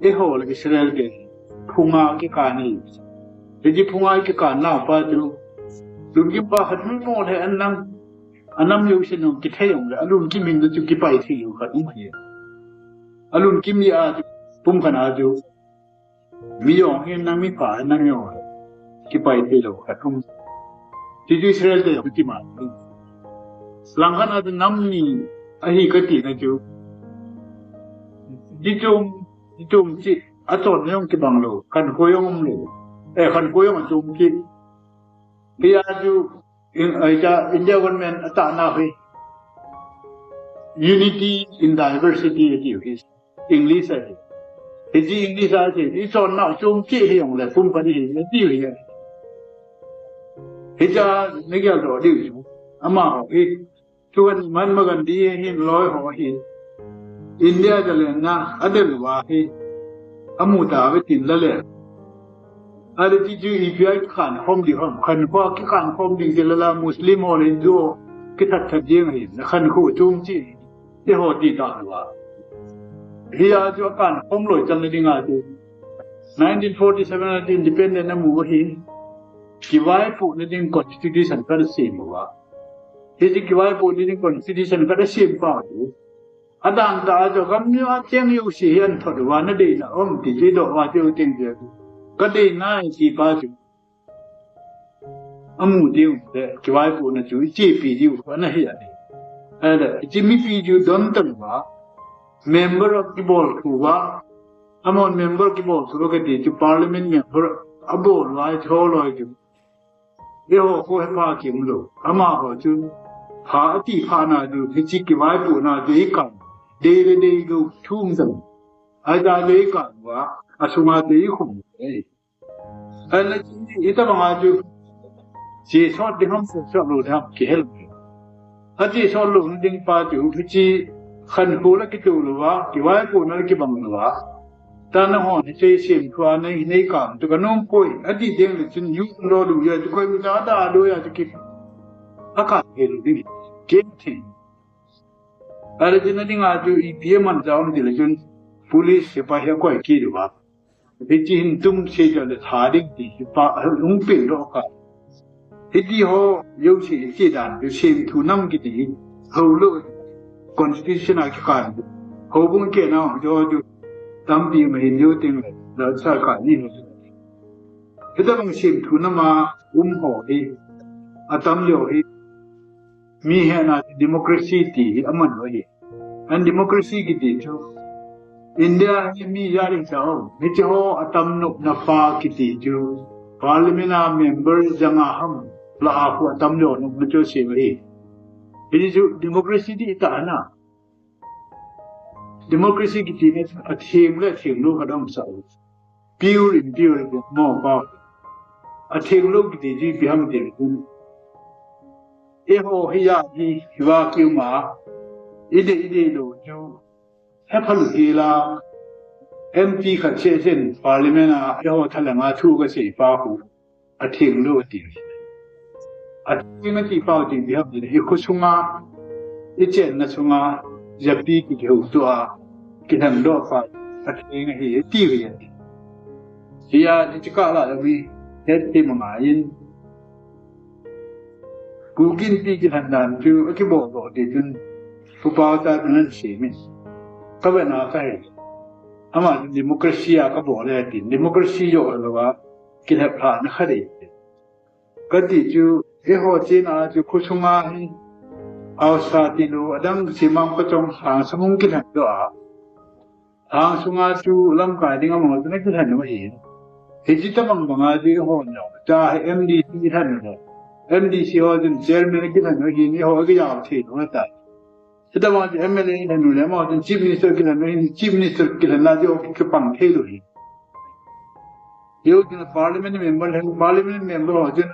Eiho le Israel te phunga kikan hi. Hiche phunga kikan na pa chu. Lungkim pa khat mi mo le an nam. A nam jouse nung kithei jong le. A lungkim hin chu kipai thei u khat um hi. A lungkim ni a chu pum khat a chu. Mi jong hin nang mi pa nang jong. Kipai thei lou khat um. Ti chu Israel te jong ti ma. Lang khat a chu nam ni ahi kati na chu. Ti chom, ti chom chi. A chon jong kibang lou. Khankho jong um lou. Eh, khankho jong a chom chi. Hia chu in, eh, cha India government a tahna hi. Unity in diversity ati hi. English a hi. Hiche English a hi. I chon nau chom chi hi jong le pum khat hi. Ati hi. Hiche a na geldoh diu chu. Amaho hi. Chuan Mahatma Gandhi hin loi ho hin India jalen na a del uva hi a mu ta ve tin la le. A le ti chu ipi a kikan khom ding ham, khankho a kikan khom ding ti la la Muslim ho le Hindu ho kithat that ding hi, na khankho chom chi, ti ho ti ta uva. Hia chu a kan khom loi chan na ding a chu. Nineteen forty-seven a independent a mu hi, kivaipo na ding constitution kan sem uva. Hiche kivaipo ni ding constitution ka da sem pa chu. A dan ta a chu gam ni a cheng jouse hi an thot uva na deina um ti chu doh uva chu ting chu. Ka deina hi ti pa chu. A mu diu le kivaipo na chu i chepi diu ana hi a ni. Ahile, hiche mipi chu don tan uva. Member a kibol thu uva. Amahon member kibol thu uva kati chu parliament member a bol uva chu loi chu. Eiho kho he pha kium lou. Amaho chu pha ati pha na chu, hiche kivaipo na chu i kan. Dei le dei lou thum jong. Ahi ta chu i kan uva, a sunga chu i khum. Ei. Ahile chu, hitabang a chu. Chesot ding ham, chesot lou ding ham, kihel. A chesot lou ding pa chu, hiche khankho la kitoh lou uva, kivaipo na la kibang lou uva. Ta nahon hiche semthu a nei, nei kan tu ka nom poi. Ati ding le chun yu lo lu ya chu koi mi ta da do ya chu ki. A kan he lu ding. Ken thei. Ahile chun a ding a chu ipi a man cha um ti le chun police sepai hi a koi kit uva. Hiche hin tum se cha le tha ding ti pa hung pil lo ka. Hiti ho, jouse hiti dan, jouse thu nam kiti, ho lo, constitution a kikan, ho bung ke na, jo, jo, tampi ma hin jo ting le, la sarkar ni ho. Hitabang sem thu nam a um ho hi, atam jo hi, Mi hena democracy ti hi aman lou ahi. An democracy kiti chu India hi mi jat hi sao, hiche ho atam nopna pa kiti chu parliament a member janga ham la a khu atam lou nopna chu asei ahi. Hichu democracy ti ta na. Democracy kiti na atheng le atheng lou khat um sao. Pure, impure, mo pa. Atheng lou kiti chu ipi ham ti le. Eiho hi jat hi, hiva kiuma. Idei, idei lou chu. Hepha lou hila. M P khat cheh cheh in parliament a, eiho thalheng a thu kasei pa khu. Atheng lou ati. Atheng ati pa chu ipi ham ti le. I kho sunga, i chenna sunga, japi kihou tua, kilheng doh pa, atheng ahi, ati ahi. Hia, hiche kah la le mi, het ti manga in. Kuki Inpi kilhen dan chu, akibol doh ti chun, Pu Paocha chun ahin seimin. Ka vet na ka he. Ama democracy a kabol e tin, democracy joh lou a, kilhep lhahna khat e. Kati chu, eiho chena chu kho sunga hi, aosa tilou, adang simang pachong sang samung kilhen doh a. Lhang sunga chu lamkai ding amaho chun akilhen u ahi. Hiche tabang banga chu eiho jong. Cha hi M D C kilhen u le. M D C ho chun chairman akilhen u ahi, eiho akijao thei lou ahitai. Hitabang chu M L A kilhen u le, amaho chun chief minister kilhen u ahi, chief minister kilhen la chu kipang thei lou ahi. Eiho chun parliament member, parliament member ho chun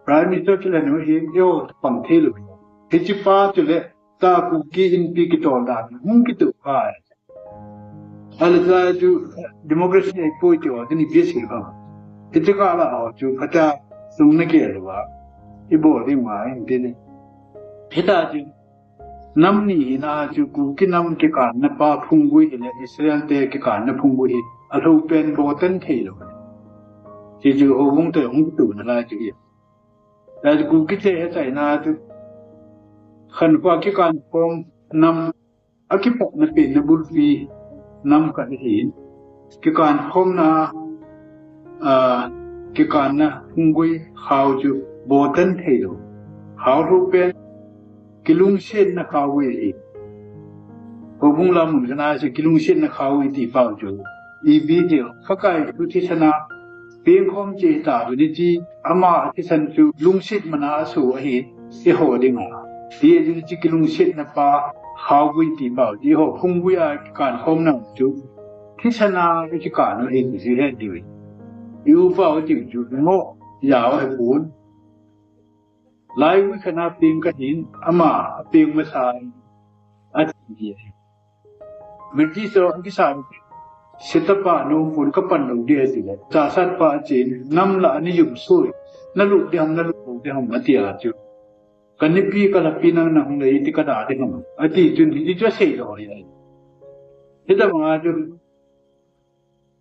prime minister kilhen u ahi, eiho pang thei lou ahi. Hiche pa chu le, ta Kuki Inpi kitol dan, hung kituh kai. Ahile cha chu democracy ahipoi ti ho, tuni B S C ho. Hiche kah la ho chu phatecha sung na kei lou va. Ibol ding ma in tin. Hita chu nam ni hina chu Kuki nam kikanna pa phunggui hile Israel te kikanna phunggui hi. Alhopen botan thei lou. Hichu houbung te hung kituh na lai chu hi. Cha chu Kuki te hechaina chu. Khanpa kikan khom nam akipatna penna bulpi nam khat ahin. Kikan khomna, a, kikanna phunggui khao chu botan thei lou. Khao lhopen kilungsetna khao ahi. Houbung lam mun kana chu kilungsetna khao iti pau chu. Ipi ti, Pakai thu thisana pengkhom cheh ta chu ni ti ama thisan chu lungset mana aso ahi, eiho dinga. Ti chu ni ti kilungsetna pa, khaovui ti pau, eiho phunggui a kikan khomna chu. Thisana kikan u ahi ti chu het diu. I u pau ti chu ngo, jao ahi pon. Laivui khat a peng kahin, ama apeng masa in, ati ahi. British ho akisan, Setapa nom pon kapan lou ding ahi tile, Chahsatpa achen, nam la ani jum soi, nalut ding ham, nalut lou ding ham, ati a chu. Kanipi kalhapi nang nahung le iti kada ding ham, ati chun, hichu asei lou ahi. Hitabanga chun,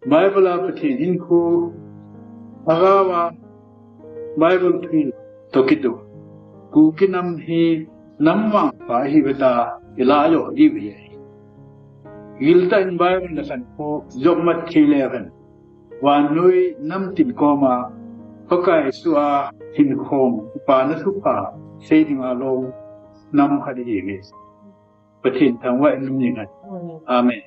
Bible a Pathen hinkho, lhagao a Bible thu toh kitoh. Kuki nam hi nam vangpha ahi veta, ila jo di ve. Giltah in Bible na san kho, jop mat thei le hen. Vannoi nam tin koma, Pakai Jesu a hinkhom, pa na thupha, sei dinga lom, nam khat ahi ve. Pathen thangvah in um ni ngai. Amen.